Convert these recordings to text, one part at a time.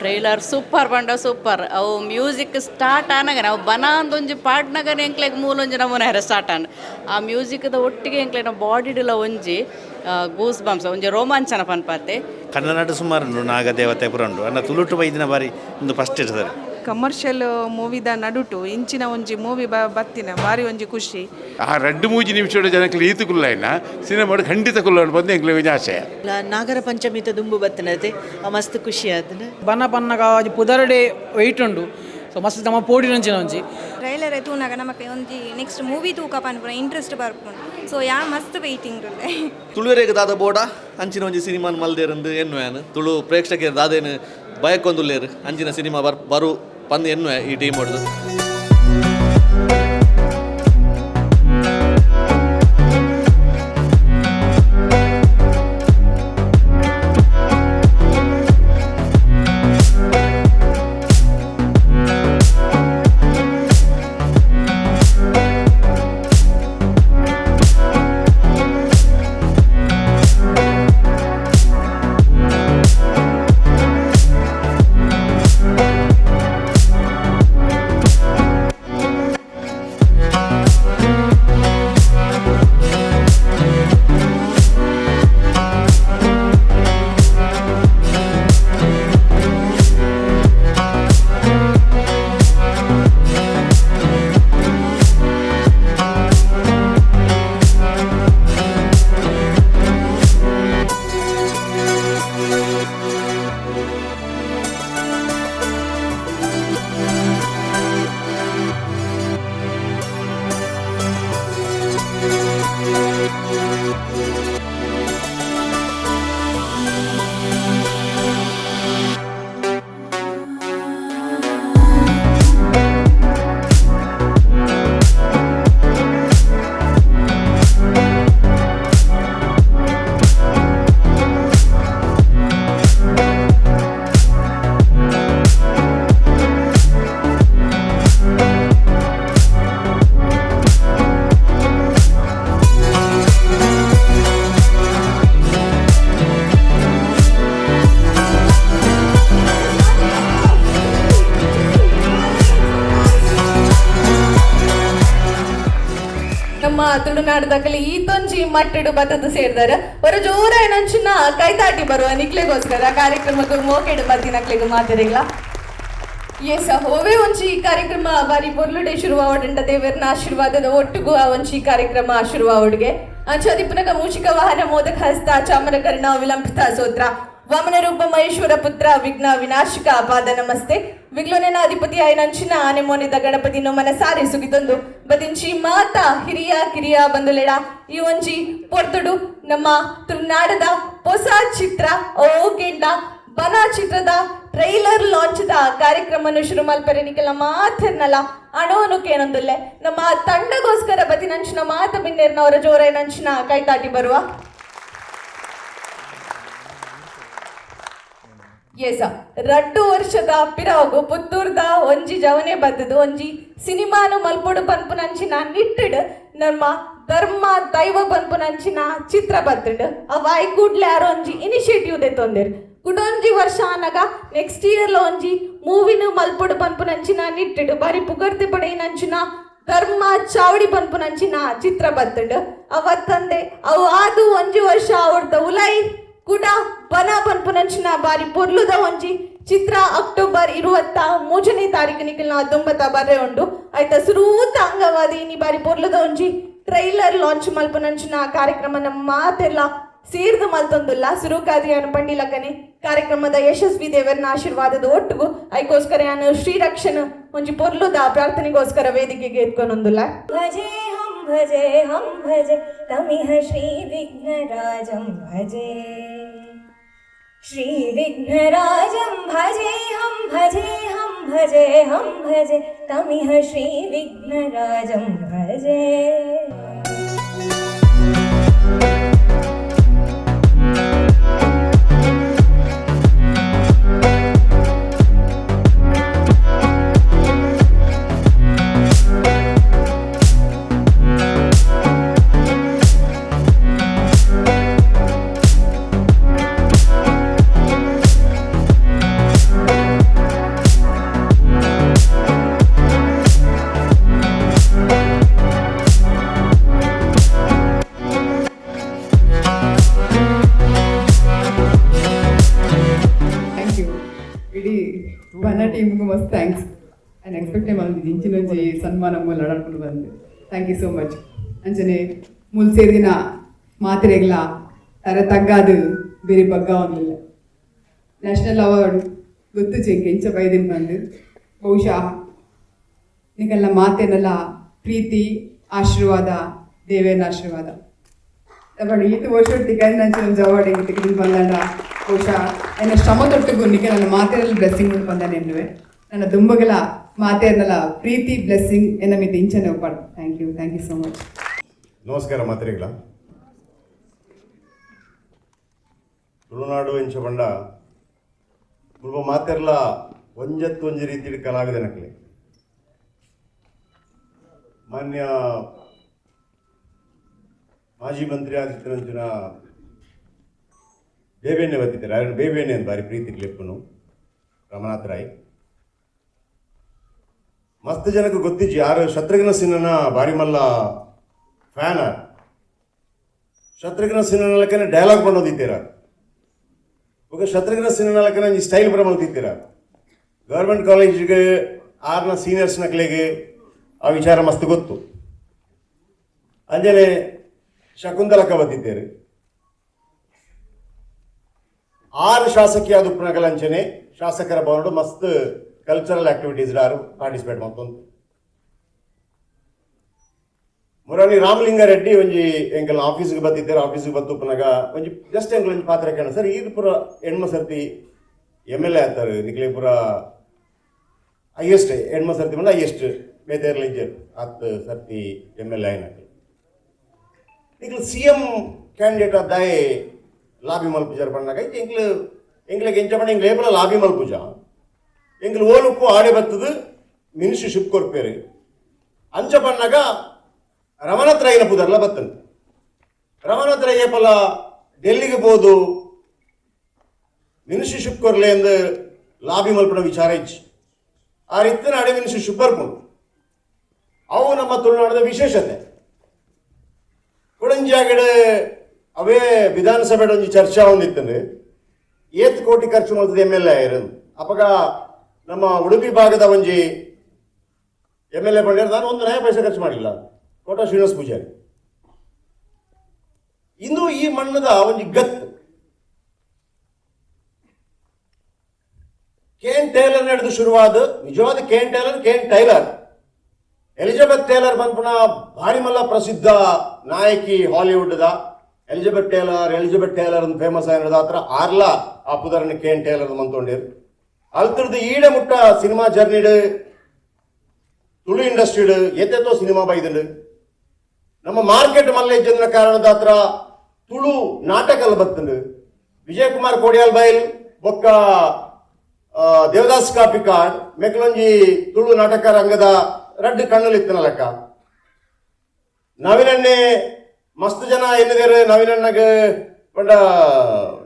Trailer super ಪಂಡ super. ಅವು music start ಆನಗನೆ, ಅವು ಬನಾಂದೊಂಜಿ ಪಾಡ್ನಗನೆ ಎಂಕ್ಲೆಗ್ ಮೂಲೊಂಜಿ ನಮೂನೆ ಸ್ಟಾರ್ಟ್ ಆಂಡ್. ಆ ಮ್ಯೂಸಿಕ್ದ ಒಟ್ಟಿಗೆ ಎಂಕ್ಲೆನ ಬಾಡಿಡುಲ ಒಂಜಿ ಗೂಸ್ ಬಂಪ್ಸ್, ಒಂಜಿ ರೋಮಾಂಚನ ಪನ್ಪಾತೆ. ಕನ್ನಡ ಸುಮಾರು ಉಂಡು, ನಾಗದೇವತೆ ಪುರ ಉಂಡು. ಅನ್ನ ತುಳುಟು ಬೈದಿನ ಬಾರಿ ಒಂದು ಫಸ್ಟ್ ಇರ್ತದೆ. ಕಮರ್ಷಿಯಲ್ ಮೂವಿದ ನಡುಟು ಇಂಚಿನ ಒಂಜಿ ಮೂವಿ ಬತ್ತಿನ ಬಾರಿ ಒಂಜಿ ಖುಷಿ. ಆ ರಡ್ಡು ಮೂಜಿ ನಿಮಿಷದ ಜನಕ್ಕೆ ಈತು ಕುಲ್ಲೈನ ಸಿನಿಮಾ ಖಂಡಿತ ಕುಲ್ಲೋಣ ಬಂದು ಎಂಕ್ಲೆ ಒಂಜಿ ಆಶಯ. ನಾಗರ ಪಂಚಮಿತ ದುಂಬು ಬತ್ತನತೆ ಮಸ್ತ್ ಖುಷಿ ಆತನ. ಬನ್ನ ಪನ್ನಗ ಒಂಜಿ ಪುದರ್ಡೆ ವೆಯ್ಟ್ ಉಂಡು. ಸೊ ಮಸ್ತ್ ನಮ್ಮ ಪೋಡಿ ನಂಚಿನ ಒಂಜಿ. ಟ್ರೈಲರ್ ತೂನಗ ನಮಕ್ ಒಂಜಿ ನೆಕ್ಸ್ಟ್ ಮೂವಿ ತೂಕ ಪನ್ಪುನ ಇಂಟ್ರೆಸ್ಟ್ ಬರ್ಪುಂಡು. ಸೊ ಯಾ ಮಸ್ತ್ ವೆಯ್ಟಿಂಗ್ ಉಲ್ಲೆ. ತುಳುವೆರೆಗ್ ದಾದ ಬೋಡ ಅಂಚಿನ ಒಂಜಿ ಸಿನಿಮಾನ್ ಮಲ್ದೇರಂದು ಎನ್ನುವೇನು. ತುಳು ಪ್ರೇಕ್ಷಕರು ದಾದೇನು ಬಯಕೊಂದುಲ್ಲೇರು, ಅಂಚಿನ ಸಿನಿಮಾ ಬರ್ ಬರು ಪಂದ್ ಎನ್ನುವೆ ಈ ಟೀಮ್ ಹೊಡೆದು. ನಮ್ಮ ತುಳುನಾಡದಕಲಿ ಈತೊಂಜಿ ಮಟ್ಟಡು ಬತ್ತದ ಸೇರ್ದಾರ. ಹೊರ ಜೋರ ಏನಂಚಿನ ಕೈತಾಟಿ ಬರುವ ನಿಕ್ಲೆಗೋಸ್ಕರ. ಕಾರ್ಯಕ್ರಮಕ್ಕೆ ಮೋಕೆಡು ಬತ್ತಿನಕ್ಲೆಗ್ ಮಾತೆರೆಗ್ಲ. ಎಸ್, ಹೋವೆ ಒಂಜಿ ಕಾರ್ಯಕ್ರಮ ಬಾರಿ ಪೊರ್ಲುಡೆ ಶುರುವಾವಡಂಡ ದೇವರನ ಆಶೀರ್ವಾದದ ಒಟ್ಟುಗು ಆ ಒಂಜಿ ಕಾರ್ಯಕ್ರಮ ಶುರುವಾವಡ್ಗೆ. ಅಂಚಾದಿಪ್ಪನಗ ಮೂಷಿಕ ವಾಹನ ಮೋದಕ ಹಸ್ತ ಚಾಮರಕರ್ಣ ವಿಲಂಬಿತ ಸೋತ್ರ ವಾಮನ ರೂಪ ಮಹೇಶ್ವರ ಪುತ್ರ ವಿಘ್ನ ವಿನಾಶಕ ಪಾದ ನಮಸ್ತೆ. ವಿಘ್ನನ ಅಧಿಪತಿ ಆಯ್ನಂಚಿನ ಆನೆ ಮೋನಿದ ಗಣಪತಿ ಮನ ಸಾರಿ ಸುಗಿತೊಂದು ಬದಿಂಚಿ ಮಾತಾ ಹಿರಿಯ ಕಿರಿಯ ಬಂದುಲೆಡ ಈ ಒಂಜಿ ಪೊರ್ತುಡು ನಮ್ಮ ತುಳುನಾಡದ ಹೊಸ ಚಿತ್ರ ಓಕೆಂಡ ಬನ ಚಿತ್ರದ ಟ್ರೈಲರ್ ಲಾಂಚ್ the ಕಾರ್ಯಕ್ರಮವನ್ನು ಶುರು ಮಲ್ಪರೆ ನಿಕೆಲ್ಲ ಮಾತೆರ್ನಲ್ಲ ಅಣೋನು ಕೇನೊಂದುಲ್ಲೆ. ನಮ್ಮ ತಂಡಗೋಸ್ಕರ ಬದಿನಂಚಿನ ಮಾತ ಬಿನ್ನೇರ್ನವರ ಜೋರೈನಂಚಿನ ಕೈತಾಟಿ ಬರುವ. ಎಸ, ರಡ್ಡು ವರ್ಷದ ಪಿರಾಗು ಪುತ್ತೂರ್ದ ಒಂಜಿ ಜವನೆ ಬತ್ತದು ಒಂಜಿ ಸಿನಿಮಾನು ಮಲ್ಪೊಡು ಪನ್ಪುನಂಚಿನ ನಿಟ್ಟಿಡ್ ನಮ್ಮ ಧರ್ಮ ದೈವ ಪನ್ಪುನಂಚಿನ ಚಿತ್ರ ಬತ್ತುಂಡು. ಅವ ಕೂಡ್ಲೆ ಯಾರೋ ಒಂಜಿ ಇನಿಷಿಯೇಟಿವ್ ದೆತ್ತೊಂದೇರು. ಕುಡೊಂಜಿ ವರ್ಷ ಆನಗ ನೆಕ್ಸ್ಟ್ ಇಯರ್ ಒಂಜಿ ಮೂವಿನ ಮಲ್ಪೊಡು ಪನ್ಪುನಂಚಿನ ನಿಟ್ಟಿಡ್ ಬಾರಿ ಪುಗರ್ತೆ ಪಡೆಯಿನಂಚಿನ ಧರ್ಮ ಚಾವಡಿ ಪನ್ಪುನಂಚಿನ ಚಿತ್ರ ಬತ್ತುಂಡು. ಅವತ್ತಂದೆ ಅವು ಆದು ಒಂಜಿ ವರ್ಷ ಅವ್ರದ್ದು ಉಲೈ ಕುಡ ಬನ ಪನ್ಪುನಂಚಿನ ಬಾರಿ ಪೊರ್ಲುದ ಒಂಜಿ ಚಿತ್ರ ಅಕ್ಟೋಬರ್ 23ನೇ ತಾರೀಕು ನಿಖಲ್ನ ದುಂಬತ ಬರ್ರೆ ಉಂಡು. ಆಯ್ತಾ ಸುರೂತ ಅಂಗವಾದಿ ಇನಿ ಬಾರಿ ಪೊರ್ಲುದ ಒಂಜಿ ಟ್ರೈಲರ್ ಲಾಂಚ್ ಮಲ್ಪುನಂಚಿನ ಕಾರ್ಯಕ್ರಮ ನಮ್ಮ ಮಾತೆಲ್ಲ ಸೇರ್ದು ಮಲ್ತೊಂದುಲ್ಲ. ಸುರುಕಾದಿ ಅನು ಪಂಡಿಲಕ್ಕನೆ ಕಾರ್ಯಕ್ರಮದ ಯಶಸ್ವಿ ದೇವರನ ಆಶೀರ್ವಾದದ ಒಟ್ಟುಗು ಐಕೋಸ್ಕರ ಯಾನು ಶ್ರೀರಕ್ಷಣ ಒಂಜಿ ಪೊರ್ಲುದ ಪ್ರಾರ್ಥನೆಗೋಸ್ಕರ ವೇದಿಕೆಗೆ ಎತ್ಕೊನೊಂದುಲ್ಲ. ಭಜೆ ಹಂ ಭಜೆ ಹಂ ಭಜೆ ತಮಿಹ ಶ್ರೀ ವಿಘ್ನರಾಜಂ ಭಜೆ. ಶ್ರೀ ವಿಘ್ನರಾಜಂ ಭಜೆ ಹಂ ಭಜೆ ಹಂ ಭಜೆ ಹಂ ಭಜೆ ತಮಿಹ ಶ್ರೀ ವಿಘ್ನರಾಜಂ ಭಜೆ. ಇಡೀ ಬನ ಟೀಮ್ಗೂ ಮಸ್ತ್ thanks. And ಎಕ್ಸ್ಪೆಕ್ಟೇ ಮಾಡಿದ್ದು ಇಂಚಿನೊಂಜಿ ಸನ್ಮಾನ ಮೂಲ ನಡಕೊಂಡು ಬಂದು. Thank you so much. ಅಂಚನೆ ಮುಲ್ ಸೇರಿನ ಮಾತ್ರೆಗಳ ತರೆ ತಗ್ಗಾದು ಬೇರೆ ಬಗ್ಗ ಒಂದಿಲ್ಲ. ನ್ಯಾಷನಲ್ ಅವಾರ್ಡ್ ಗೊತ್ತು ಚೆಂಕೆ ಇಂಚ ಬೈದಿನ ಬಂದು. ಬಹುಶಃ ನಿಕಲ್ನ ಮಾತೇನಲ್ಲ ಪ್ರೀತಿ, ಆಶೀರ್ವಾದ, ದೇವೇನ ಆಶೀರ್ವಾದ ಬಟ್ ಈತ ವರ್ಷ ತಿಕ್ಕಂಚ ಒಂಜಿ ಅವಾರ್ಡ್ ಎಂಕ್ ತಿಕ್ಕಿದ್ ಬಂದಂಡ ಬಹುಶಃ ಎನ್ನ ಶ್ರಮ ತೊಟ್ಟುಗು ನಿಕ ನನ್ನ ಮಾತೇರಲ್ಲಿ ಬ್ಲೆಸ್ಸಿಂಗ್ ಉಂಟು ಬಂದ ಎನ್ನುವೆ. ನನ್ನ ದುಂಬಗಲ ಮಾತೇರ್ನಲ ಪ್ರೀತಿ, ಬ್ಲೆಸ್ಸಿಂಗ್ ಎನ್ನ ಮಿತಿ ಇಂಚನೆ ಒಪ್ಪಾಡು. Thank you, thank you so much. ನಮಸ್ಕಾರ ಮಾತ್ರೆಗಳ. ತುಳುನಾಡು ಎಂಚ ಪಂಡ ಮುಲ್ಪ ಮಾತೆರ್ಲ ಒಂಜತ್ತು ಒಂಜಿ ರೀತಿಡ್ ಕಲಾವಿದನಕ್ಲೆ. ಮಾನ್ಯ ಮಾಜಿ ಮಂತ್ರಿ ಆದಿತ್ಯರಂಜನ ಬೇಬೇಣ್ಣೆ ಬತ್ತಿದ್ದಾರೆ. ಆಯನ ಬೇಬೇಣ್ಣೆ ಅಂತ ಬಾರಿ ಪ್ರೀತಿ ಲೆಪ್ಪುನು ರಮನಾಥ್ ರಾಯ್. ಮಸ್ತ್ ಜನಕ್ಕೆ ಗೊತ್ತಿಜ್ಜಿ, ಯಾರು ಶತ್ರುಘ್ನ ಸಿನ್ಹನ ಬಾರಿ ಮಲ್ಲ ಫ್ಯಾನ್. ಶತ್ರುಘ್ನ ಸಿನ್ಹನ ಲೆಕ್ಕನೆ ಡೈಲಾಗ್ ಬಂದೋದಿತ್ತೀರ. ఒక ಶತ್ರುಘ್ನ ಸಿನ್ಹನ ಲೆಕ್ಕನೆ ಈ ಸ್ಟೈಲ್ ಬರ ಮಲ್ತಿತ್ತೀರ. ಗೌರ್ಮೆಂಟ್ ಕಾಲೇಜಿಗೆ ಆರ್ನ ಸೀನಿಯರ್ಸ್ ನಕ್ಲೆಗೆ ಆ ವಿಚಾರ ಮಸ್ತ್ ಗೊತ್ತು. ಅಂಜನೆ ಶಕುಂತಲಕ್ಕ ಬತ್ತಿದ್ದೇರು. ಆರು ಶಾಸಕಿ ಉಪ್ಪುನಗಲಂಚನೆ ಶಾಸಕರ ಭವನಡು ಮಸ್ತ್ ಕಲ್ಚರಲ್ ಆಕ್ಟಿವಿಟೀಸ್ ಆರು ಪಾರ್ಟಿಸಿಪೇಟ್ ಮಲ್ತೊಂದು. ಮುರಳಿ ರಾಮಲಿಂಗಾರೆಡ್ಡಿ ಒಂಜಿ ಎಂಕಲ್ನ ಆಫೀಸ್ಗೆ ಬತ್ತಿದ್ದಾರೆ. ಆಫೀಸ್ಗೆ ಬತ್ತು ಉಪ್ಪುನಗ ಒಂಜಿ ಜಸ್ಟ್ ಎಂಕಲ್ ಒಂಜಿ ಪಾತ್ರ ಕೇಳ, ಸರ್ ಈರ್ ಪೂರ ಎಣ್ಮ ಸರ್ತಿ ಎಮ್ಎಲ್ಎ ಆತಾರೆ, ನಿಕ್ಲೆ ಪೂರ ಹೈಯೆಸ್ಟ್ ಎಣ್ಮ ಸರ್ತಿ ಬಂದ ಹೈಯೆಸ್ಟ್ ಬೇತೇರ್ಲ ಇಜ್ಜೆರ್ ಹತ್ತು ಸರ್ತಿ ಎಮ್ಎಲ್ಎ ಆಯ್ನಕ್ಲು. ನಿಕ್ಲು ಸಿಎಂ ಕ್ಯಾಂಡಿಡೇಟ್ ದಾಯೆ ಲಾಬಿ ಮಲ್ಪುಜಾರ್ ಪಣ್ಣಾಗ, ಎಂಕ್ಲು ಎಂಕ್ಲೆಗ್ ಎಂಚ ಪಂಡ ಎಂಕ್ಲು ಏಪಲ ಲಾಬಿ ಮಲ್ಪುಜ. ಎಂಕ್ಲು ಓಲುಪ್ಪು ಆಡೆ ಬತ್ತದು ಮಿನಿಸ್ಟ್ರಿ ಶಿಪ್ ಕೊರ್ಪೇರು. ಅಂಚ ಪಣ್ಣಾಗ ರಮನಾಥ್ ರಾಯ್ನ ಪುದರ್ಲ ಬತ್ತಂತೆ. ರಮನಾಥ್ ರಾಯ್ ಏಪಲ ಡೆಲ್ಲಿಗೆ ಪೋದು ಮಿನಿಸ್ಟ್ರಿ ಶಿಪ್ ಕೊರ್ಲೆ ಎಂದು ಲಾಬಿ ಮಲ್ಪನ ವಿಚಾರ ಇಚ್ಚಿ ಆ ರೀತಿನ ಅಡೆ ಮಿನಿಸ್ಟ್ರಿ ಶಿಪ್ ಬರ್ಕೊಂಡು. ಅವು ನಮ್ಮ ತುಳುನಾಡದ ವಿಶೇಷತೆ. ಕೊಡಂಜಾಗಡೆ ಅವೇ ವಿಧಾನಸಭೆ ಒಂಜಿ ಚರ್ಚಾ ಒಂದಿತ್ತಂದ್ರೆ ಏತ್ ಕೋಟಿ ಖರ್ಚು ಮಾಡ್ತದೆ ಎಮ್ಎಲ್ಎ ಇರೋದು. ಅಪಗ ನಮ್ಮ ಉಡುಪಿ ಭಾಗದ ಒಂಜಿ ಎಮ್ಎಲ್ಎ ಬಂದ್ರೆ ನಾನು ಒಂದು ನಯ ಪೈಸೆ ಖರ್ಚು ಮಾಡಿಲ್ಲ, ಕೋಟ ಶ್ರೀನಿವಾಸ ಪೂಜಾರಿ. ಇಂದು ಈ ಮಣ್ಣದ ಒಂಜಿ ಗತ್ K N Taylor ನಡೆದು ಶುರುವಾದ ನಿಜವಾದ K N Taylor, K N Taylor, Elizabeth Taylor ಬಂದ್ಪುಣ ಭಾರಿ ಮಲ್ಲ ಪ್ರಸಿದ್ಧ ನಾಯಕಿ ಹಾಲಿವುಡ್ದ Elizabeth Taylor. Elizabeth Taylor ಅಂತ ಫೇಮಸ್ ಆಗಿರೋದು ಆತ್ರ ಆರ್ಲ ಆ ಪುದರನ್ನ K N Taylor ಮಂತೊಂಡಿರು. ಅಲ್ತರದ್ದು ಈಡೆ ಮುಟ್ಟ ಸಿನಿಮಾ ಜರ್ನಿಡ್ ತುಳು ಇಂಡಸ್ಟ್ರಿಡ್ ಎತ್ತೆತ್ತೋ ಸಿನಿಮಾ ಬೈದುಂಡು. ನಮ್ಮ ಮಾರ್ಕೆಟ್ ಮಲ್ಲೇಜಂದ್ರ ಕಾರಣದ ಹತ್ರ ತುಳು ನಾಟಕ ಬತ್ತಂಡು. ವಿಜಯಕುಮಾರ್ ಕೋಡಿಯಾಲ್ ಬೈಲ್ ಬೊಕ್ಕ ದೇವದಾಸ್ ಕಾಪಿಕಾಡ್ ಮೆಕ್ಲೊಂಜಿ ತುಳು ನಾಟಕ ರಂಗದ ರಡ್ಡು ಕಣ್ಣಲ್ಲಿ ಇತ್ತನ ಲೆಕ್ಕ. ನವೀನಣ್ಣೆ ಮಸ್ತ್ ಜನ ಎನ್ನಿದೇರು ನವೀನಣ್ಣಗೆ ಪಂಡ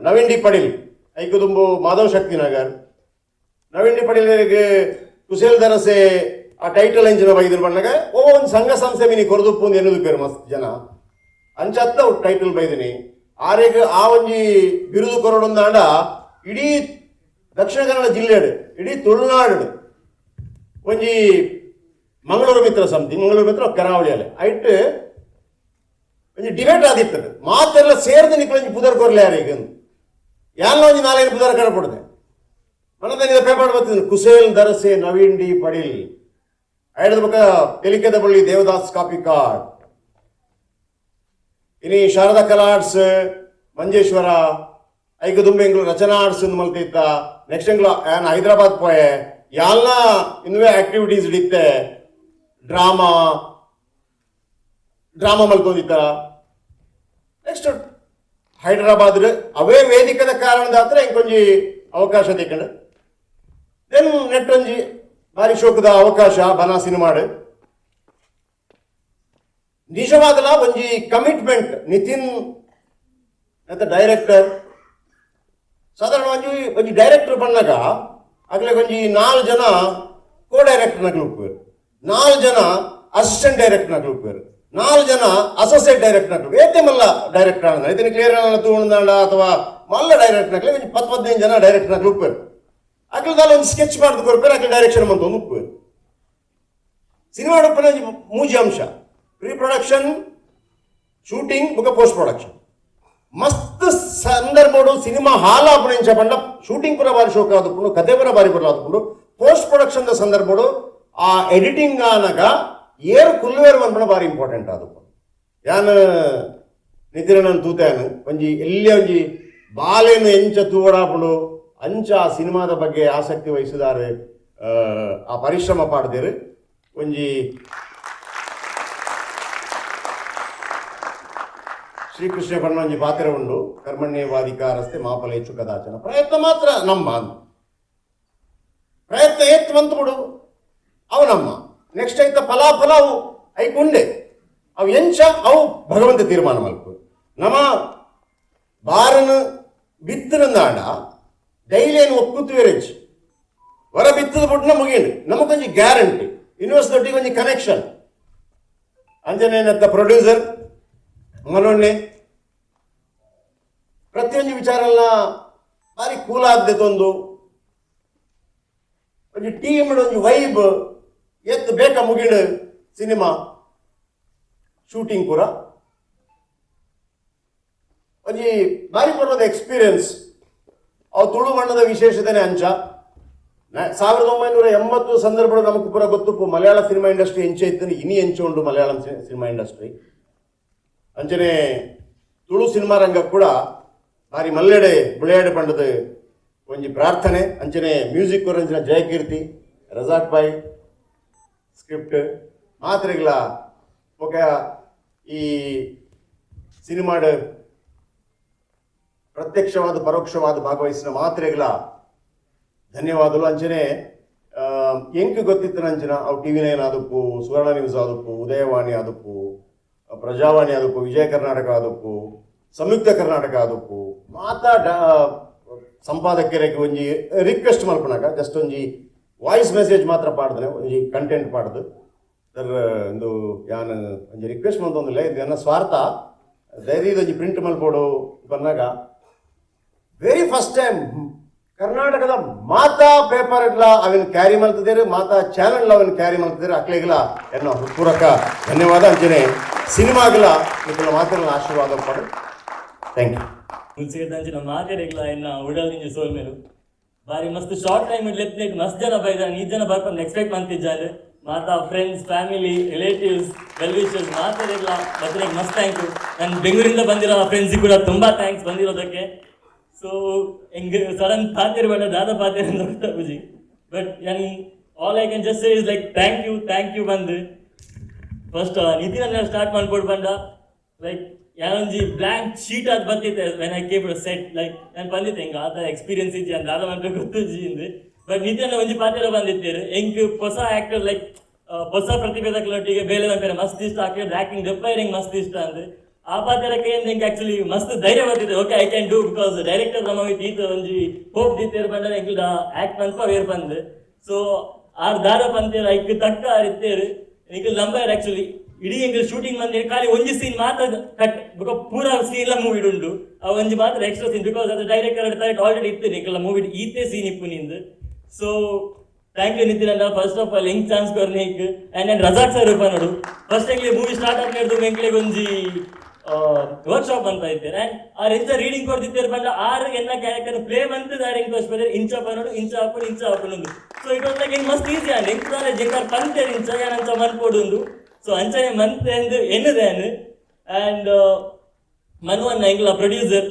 ನವೀನ್ ಡಿ ಪಡೀಲ್ ಐಕುದುಂಬು ಮಾಧವ ಶಕ್ತಿ ನಗರ್. ನವೀನ್ ಡಿ ಪಡೀಲರಿಗೆ ಕುಶೇಲ್ ದರಸೆ ಆ ಟೈಟಲ್ ಎಂಜಿನ ಬೈದಿರು ಬಣ್ಣಗ ಓ ಒಂದು ಸಂಘ ಸಂಸ್ಥೆ ಮಿನಿ ಕೊರದುಪ್ಪು ಒಂದು ಎನ್ನುದು ಪೇರು ಮಸ್ತ್ ಜನ ಅಂಚತ್ತ ಟೈಟಲ್ ಬೈದಿನಿ. ಆರೇಗ ಆ ಒಂಜಿ ಬಿರುದು ಕೊರಡೊಂದಾಂಡ ಇಡೀ ದಕ್ಷಿಣ ಕನ್ನಡ ಜಿಲ್ಲೆಡು ಇಡೀ ತುಳುನಾಡು ಒಂಜಿ ಮಂಗಳೂರು ಮಿತ್ರ ಸಮಿತಿ, ಮಂಗಳೂರು ಮಿತ್ರ ಕರಾವಳಿಯಲ್ಲಿ ಐಟ್ ಒಂಜಿ ಡಿಬೇಟ್ ಆದಿತ್ತದು. ಮಾತೆಲ್ಲ ಸೇರ್ದು ನಿಕ್ಲೊಂಜಿ ಪುದರ್ ಕೊರ್ಲೆ ಯಾರಿಗೆ ಯಾಲ್ಲ ಒಂಜಿ ನಾಲ್ಕೈದು ಪುದರ್ ಕಡಪಡುದೆ. ಮನದನಿದ ಪೇಪರ್ ಬತ್ತಿದ್ದು ಕುಸೇಲ್ ದರಸೆ ನವೀನ್ ಡಿ ಪಡೀಲ್ ಐಡದ ಬೊಕ್ಕ ತೆಲಿಕೆದ ಬಳ್ಳಿ ದೇವದಾಸ್ ಕಾಪಿಕಾಡ್ ಇನಿ ಶಾರದಾ ಕಲಾ ಆರ್ಟ್ಸ್ ಮಂಜೇಶ್ವರ ಐಕ ದುಂಬೆ ಎಂಗ್ಲು ರಚನಾ ಆರ್ಟ್ಸ್ ಇಂದು ಮಲ್ತಿತ್ತ. ನೆಕ್ಸ್ಟ್ ಎಂಗ್ಲು ಆನ್ ಹೈದರಾಬಾದ್ ಪೋಯೆ ಯಾಲ್ನ ಇನ್ನುವೇ ಆಕ್ಟಿವಿಟೀಸ್ ಹಿಡಿತ್ತೆ ಡ್ರಾಮಾ ಡ್ರಾಮಾ ಮಲ್ತೊಂದಿತ್ತ. ನೆಕ್ಸ್ಟ್ ಹೈದರಾಬಾದ್ ಅವೇ ವೇದಿಕದ ಕಾರಣದಾತ್ರ ಇಂಕೊಂಜಿ ಅವಕಾಶ ತಿಕ್ಕಂಡು. Then net ಒಂಜಿ ಭಾರಿ ಶೋಕದ ಅವಕಾಶ ಬನ ಸಿನಿಮಾಡು. ನಿಜವಾದಲ ಒಂಜಿ ಕಮಿಟ್ಮೆಂಟ್ ನಿತಿನ್ ಅಂತ ಡೈರೆಕ್ಟರ್. ಸಾಧಾರಣ ಒಂಜಿ ಒಂಜಿ ಡೈರೆಕ್ಟರ್ ಬಂದಾಗ ಆಗ್ಲೇ ಒಂಜಿ ನಾಲ್ಕು ಜನ ಕೋ ಡೈರೆಕ್ಟರ್ನಕ್ಲು ಉಪ್ಪುವೆರ್, ನಾಲ್ಕು ಜನ ಅಸಿಸ್ಟೆಂಟ್ ಡೈರೆಕ್ಟರ್ನಕ್ಲು ಉಪ್ಪುವೆರ್, ನಾಲ್ಕು ಜನ ಅಸೋಸಿಯೇಟ್ ಡೈರೆಕ್ಟರ್ನಕ್ಲು. ಏತೆ ಮಲ್ಲ ಡೈರೆಕ್ಟರ್ ಆಂಡ ಇದನ್ನ ಕ್ಲಿಯರ್ ತೂಂಡ ಅಥವಾ ಮಲ್ಲ ಡೈರೆಕ್ಟರ್ನಕ್ಲೆ ಒಂಜಿ 10-15 ಜನ ಡೈರೆಕ್ಟರ್ನಕ್ಲು ಉಪ್ಪುವೆರ್. ಅಕ್ಲು ದಾಲ ಒಂದು ಸ್ಕೆಚ್ ಮಾಡ್ದು ಕೊರ್ಪೇರು, ಅಕ್ಲು ಡೈರೆಕ್ಷನ್ ಮಂತೊಂದು ಉಪ್ಪು. ಸಿನಿಮಾ ಉಪ್ಪುನ ಒಂಜಿ ಮೂಜಿ ಅಂಶ: ಪ್ರೀ ಪ್ರೊಡಕ್ಷನ್, ಶೂಟಿಂಗ್ ಬೊಕ ಪೋಸ್ಟ್ ಪ್ರೊಡಕ್ಷನ್. ಮಸ್ತ್ ಸಂದರ್ಭಡು ಸಿನಿಮಾ ಹಾಲ್ ಆಪುನ ಪಂಡ ಶೂಟಿಂಗ್ ಪೂರ ಬಾರಿ ಶೋಕ ಆದುಪ್ಪುಂಡು, ಕತೆ ಪೂರ ಬಾರಿ ಪೊರ್ಲು ಆದುಪ್ಪುಂಡು. ಪೋಸ್ಟ್ ಪ್ರೊಡಕ್ಷನ್ the ಸಂದರ್ಭಡು ಆ ಎಡಿಟಿಂಗ್ ಆನಗ ಏರು ಕುಲ್ಲುವೇರು ಪನ್ಪುನ ಬಾರಿ ಇಂಪಾರ್ಟೆಂಟ್ ಆದುಪ್ಪುಂಡು. ಯಾನ್ ನಿತಿನನ್ ತೂತೇನು, ಒಂಜಿ ಎಲ್ಲಿ ಒಂಜಿ ಬಾಲೆನು ಎಂಚ ತೂವಡಾಪುಂಡು ಅಂಚ ಆ ಸಿನಿಮಾದ ಬಗ್ಗೆ ಆಸಕ್ತಿ ವಹಿಸಿದಾರೆ, ಆ ಪರಿಶ್ರಮ ಪಾಡ್ದೇರು. ಒಂಜಿ ಶ್ರೀಕೃಷ್ಣ ಬಣ್ಣ ಒಂಜಿ ಪಾತ್ರ ಉಂಡು, ಕರ್ಮಣ್ಯವಾಧಿಕಾರಸ್ತೆ ಮಾಪಲೇಚು ಕದಾಚನ. ಪ್ರಯತ್ನ ಮಾತ್ರ ನಮ್ಮ ಪ್ರಯತ್ನ ಏತ್ ಮಂತ್ ಬಿಡು ಅವು ನಮ್ಮ ನೆಕ್ಸ್ಟ್ ಐತ ಫಲಾಫಲ ಅವು ಐಕುಂಡೆ ಅವು ಎಂಚ ಅವು ಭಗವಂತ ತೀರ್ಮಾನ ಮಲ್ಪು. ನಮ್ಮ ಬಾರನು ಬಿತ್ತನಂದಾಂಡ ಡೈಲಿ ಏನು ಒಕ್ಕುತ್ತುವೆರೆಂಚ್ ವರ ಬಿತ್ತದ ಬುಡ್ನ ಮುಗಿಂಡು ನಮಗೊಂಜಿ ಗ್ಯಾರಂಟಿ ಯೂನಿವರ್ಸ್ ದೊಟ್ಟಿಗೆ ಒಂಜಿ ಕನೆಕ್ಷನ್. ಅಂಜನೇನತ್ತ ಪ್ರೊಡ್ಯೂಸರ್ ಮನೋಣ್ಣೆ ಪ್ರತಿಯೊಂದು ವಿಚಾರಲ್ಲ ಬಾರಿ ಕೂಲಾದ್ದೆ ತೊಂದು ಒಂಜಿ ಟೀಮ್ ಒಂಜಿ ವೈಬ್ ಎತ್ತು ಬೇಕ ಮುಗಿಡು ಸಿನಿಮಾ ಶೂಟಿಂಗ್ ಪೂರ ಒಂಜಿ ಬಾರಿ ಪರ್ವದ ಎಕ್ಸ್ಪೀರಿಯನ್ಸ್. ಅವು ತುಳು ಬಣ್ಣದ ವಿಶೇಷತೆನೆ ಅಂಚ. 1980 ಸಂದರ್ಭ ನಮಕ್ ಪೂರ ಗೊತ್ತುಪ್ಪು ಮಲಯಾಳ ಸಿನಿಮಾ ಇಂಡಸ್ಟ್ರಿ ಎಂಚ ಇತ್ತು, ಇನಿ ಎಂಚ ಉಂಡು ಮಲಯಾಳಂ ಸಿನಿಮಾ ಇಂಡಸ್ಟ್ರಿ. ಅಂಚನೆ ತುಳು ಸಿನಿಮಾ ರಂಗ ಕೂಡ ಬಾರಿ ಮಲ್ಲೆಡೆ ಬುಳೆಯಾಡೆ ಪಂಡದ ಒಂಜಿ ಪ್ರಾರ್ಥನೆ. ಅಂಚನೆ music ಕೊರಂಚಿನ Jayakeerthi, Razak boy script ಮಾತ್ರೆಗಳ ಬೊಕ ಈ ಸಿನಿಮಾಡ್ ಪ್ರತ್ಯಕ್ಷವಾದ ಪರೋಕ್ಷವಾದ ಭಾಗವಹಿಸಿದ ಮಾತ್ರೆಗಳ ಧನ್ಯವಾದಗಳು. ಅಂಚನೆ ಎಂಕ್ ಗೊತ್ತಿತ್ತಿನ ಅಂಚಿನ ಅವು ಟಿವಿ9 ಆದುಪ್ಪು, ಸುವರ್ಣ ನ್ಯೂಸ್ ಆದುಪ್ಪು, ಉದಯವಾಣಿ ಆದುಪ್ಪು, ಪ್ರಜಾವಾಣಿ ಆದುಪ್ಪು, ವಿಜಯ ಕರ್ನಾಟಕ ಆದುಪ್ಪು, ಸಂಯುಕ್ತ ಕರ್ನಾಟಕ ಆದುಪ್ಪು, ಮಾತಾ ಸಂಪಾದಕರಿಗೆ ಒಂಜಿ ರಿಕ್ವೆಸ್ಟ್ ಮಲ್ಪನಾಗ ಜಸ್ಟ್ ಒಂಜಿ ವಾಯ್ಸ್ ಮೆಸೇಜ್ ಮಾತ್ರ ಪಾಡ್ದನೆ, ಒಂಜಿ ಕಂಟೆಂಟ್ ಪಾಡ್ದು ಸರ್ ಒಂದು ಯಾನ್ ಒಂಜಿ ರಿಕ್ವೆಸ್ಟ್ ಮಲ್ತೊಂದಿಲ್ಲ, ಇದು ಎನ್ನ ಸ್ವಾರ್ಥ ಧೈರ್ಯದ ಒಂಜಿ ಪ್ರಿಂಟ್ ಮಲ್ಪೋಡು ಬನ್ನಾಗ ವೆರಿ ಫಸ್ಟ್ ಟೈಮ್ ಕರ್ನಾಟಕದ ಮಾತಾ ಪೇಪರ್ ಅವಿನ ಕ್ಯಾರಿ ಮಲ್ತದೇರು, ಮಾತಾ ಚಾನೆಲ್ ಅವನ್ ಕ್ಯಾರಿ ಮಲ್ತದೇರು. ಅಕ್ಲೆಗ್ಲ ಎನ್ನ ಪೂರಕ ಧನ್ಯವಾದ. ಅಂಚನೆ ಸಿನಿಮಾಗಲ ನಿಕ್ಕಲ ಮಾತ್ರ ಆಶೀರ್ವಾದ ಪಡು. Thank you. ಮುಲ್ಸಿಗದಂಚಿನ ಮಾತೆರೆಗ್ಲ ಎನ್ನ ಉಡಲ್ದಿಂಜಿ ಸೋಲ್ಮೇಲು ಬಾರಿ ಮಸ್ತ್ ಶಾರ್ಟ್ ಟೈಮ್ ಲೆತ್ನೆಗ್ ಮಸ್ತ್ ಜನ ಬೈದ ಈ ಜನ ಬರ್ಪಂದು ಎಕ್ಸ್ಪೆಕ್ಟ್ ಮಂತಿದ್ದಾನೆ. ಮಾತಾ friends, family, relatives, well wishers ಮಾತೆರೆಗ್ಲ ಬತ್ತನೆಗ್ ಮಸ್ತ್ thank you. ನಾನು ಬೆಂಗಳೂರಿಂದ ಬಂದಿರೋ ಫ್ರೆಂಡ್ಸಿಗೆ ಕೂಡ ತುಂಬ thanks ಬಂದಿರೋದಕ್ಕೆ. ಸೊ ಎಂಗ್ ಸಡನ್ ಪಾತೆರ್ ಬೇಡ ದಾದ ಪಾತೆರ್ ಅಂತ ಗೊತ್ತಾಪುಜಿ, ಬಟ್ ಯಾನ್ all I can just say is like thank you, thank you ಬಂದು ಫಸ್ಟ್ ನಿತಿನ್ ಅನ್ನ ಸ್ಟಾರ್ಟ್ ಮಾಡ್ಕೊಡ್ ಬಂದ ಲೈಕ್ ಯಾನೊಂಜಿ ಬ್ಲ್ಯಾಂಕ್ ಶೀಟ್ ಅದು ಬಂದಿತ್ತೆ when I came set. Like ನಾನು ಬಂದಿತ್ತೆ ಹೆಂಗೆ ಆ ಥರ ಎಕ್ಸ್ಪೀರಿಯನ್ಸ್ ಇಜ್ಜಿ ಅಂತ ದಾದ ಮಾಡ್ಬೇಕು ಗೊತ್ತಿಜ್ಜಿ ಇಂದು. ಬಟ್ ನಿತಿನ್ ಒಂಜಿ ಪಾತೆರ ಬಂದಿತ್ತೇರು, ಎಂಕ್ ಹೊಸ ಆಕ್ಟರ್ ಲೈಕ್ ಹೊಸ ಪ್ರತಿಭೆದಕ್ಲೊಟ್ಟಿಗೆ ಬೇಲೆ ಮನ್ಪೆರೆ ಮಸ್ತ್ ಇಷ್ಟ, ಆಕ್ಟರ್ ಆಕ್ಟಿಂಗ್ ಡೆಪ್ಪ ಮಸ್ತ್ ಇಷ್ಟ ಅಂದ್. ಆ ಪಾತೆರಕ್ಕೆ ಎಂಕ್ ಆಕ್ಚುಲಿ ಮಸ್ತ್ ಧೈರ್ಯ ಬರ್ತಿದೆ, okay I can do, because director ನಮ್ಮ ಈತ ಒಂಜಿ ಹೋಪ್ ದಿತ್ತೇರು ಬಂದರೆ ಎಂಕ್ಲ ಆಕ್ಟ್ ಮನ್ಪ ವೇರ್ ಬಂದು. ಸೊ ಆರ್ ದಾದ ಪಂತೇರು ಐಕ್ ತಕ್ಕ ಆರ್ ಇತ್ತೇರು ಎಂಕ್ಲ ನಂಬರ್. ಆಕ್ಚುಲಿ ಇಡೀ ಎಂಕ್ಲ ಶೂಟಿಂಗ್ ಬಂದೇರು ಖಾಲಿ ಒಂಜಿ ಸೀನ್ ಮಾತ್ರ ಕಟ್, because ಪೂರ ಸೀನ್ ಮೂವಿ ಉಂಡು, ಆ ಒಂಜಿ ಮಾತ್ರ ಎಕ್ಸ್ಟ್ರಾ ಸೀನ್, because ಅದು ಡೈರೆಕ್ಟರ್ ಆಲ್ರೆಡಿ ಇತ್ತು ಎಂಕ್ಲ ಮೂವಿ ಈತೆ ಸೀನ್ ಇಪ್ಪು ನಿಂದು. ಸೊ thank you Nitin ಅಣ್ಣ, ಫಸ್ಟ್ ಆಫ್ ಆಲ್ ಹೆಂಗ್ ಚಾನ್ಸ್ ಕೊರ್ನೇಕ್. ಆ್ಯಂಡ್ ನಾನು ರಜಾಕ್ ಸರ್ ನೋಡು, ಫಸ್ಟ್ ಎಂಕ್ಲೆ ಮೂವಿ ಸ್ಟಾರ್ಟ್ ಆದ್ಮೇಲೆ ಎಂಕ್ಲೆಗ್ ಒಂಜಿ ವರ್ಕ್ಶಾಪ್ ಅಂತ ಇದ್ದೇನೆ. ಆ್ಯಂಡ್ ಆರ್ ಎಂಚ ರೀಡಿಂಗ್ ಕೊಡ್ತಿದ್ದೇರು ಬಂದ ಆರ್ ಎನ್ನ ಕ್ಯಾರೆಕ್ಟರ್ ಪ್ಲೇ ಬಂತದ ಆರ್ ಎಂಕ್ ತೋಚ್ಪದೇರು ಇಂಚ ಪನೋಡು ಇಂಚ ಆಪುಂಡು ಇಂಚ ಆಪುಂಡು. ಸೊ it was like ಎಂಕ್ ಮಸ್ತ್ ಈಸಿ ಆಂಡ್ ಎಂಕ್ ನಾಲೆಜ್ ಎಂಕ್ ಆರ್ ಪಂತೇರು ಇಂಚ ಯಾನ್ ಅಂಚ ಮನ್ಪೊಡು. ಸೊ ಅಂಚನೆ ಮಂತ್ ಎಂದು ಎನ್ನುದೇನು. ಆ್ಯಂಡ್ ಮನು ಅನ್ನ ಎಂಗ್ಲ ಪ್ರೊಡ್ಯೂಸರ್.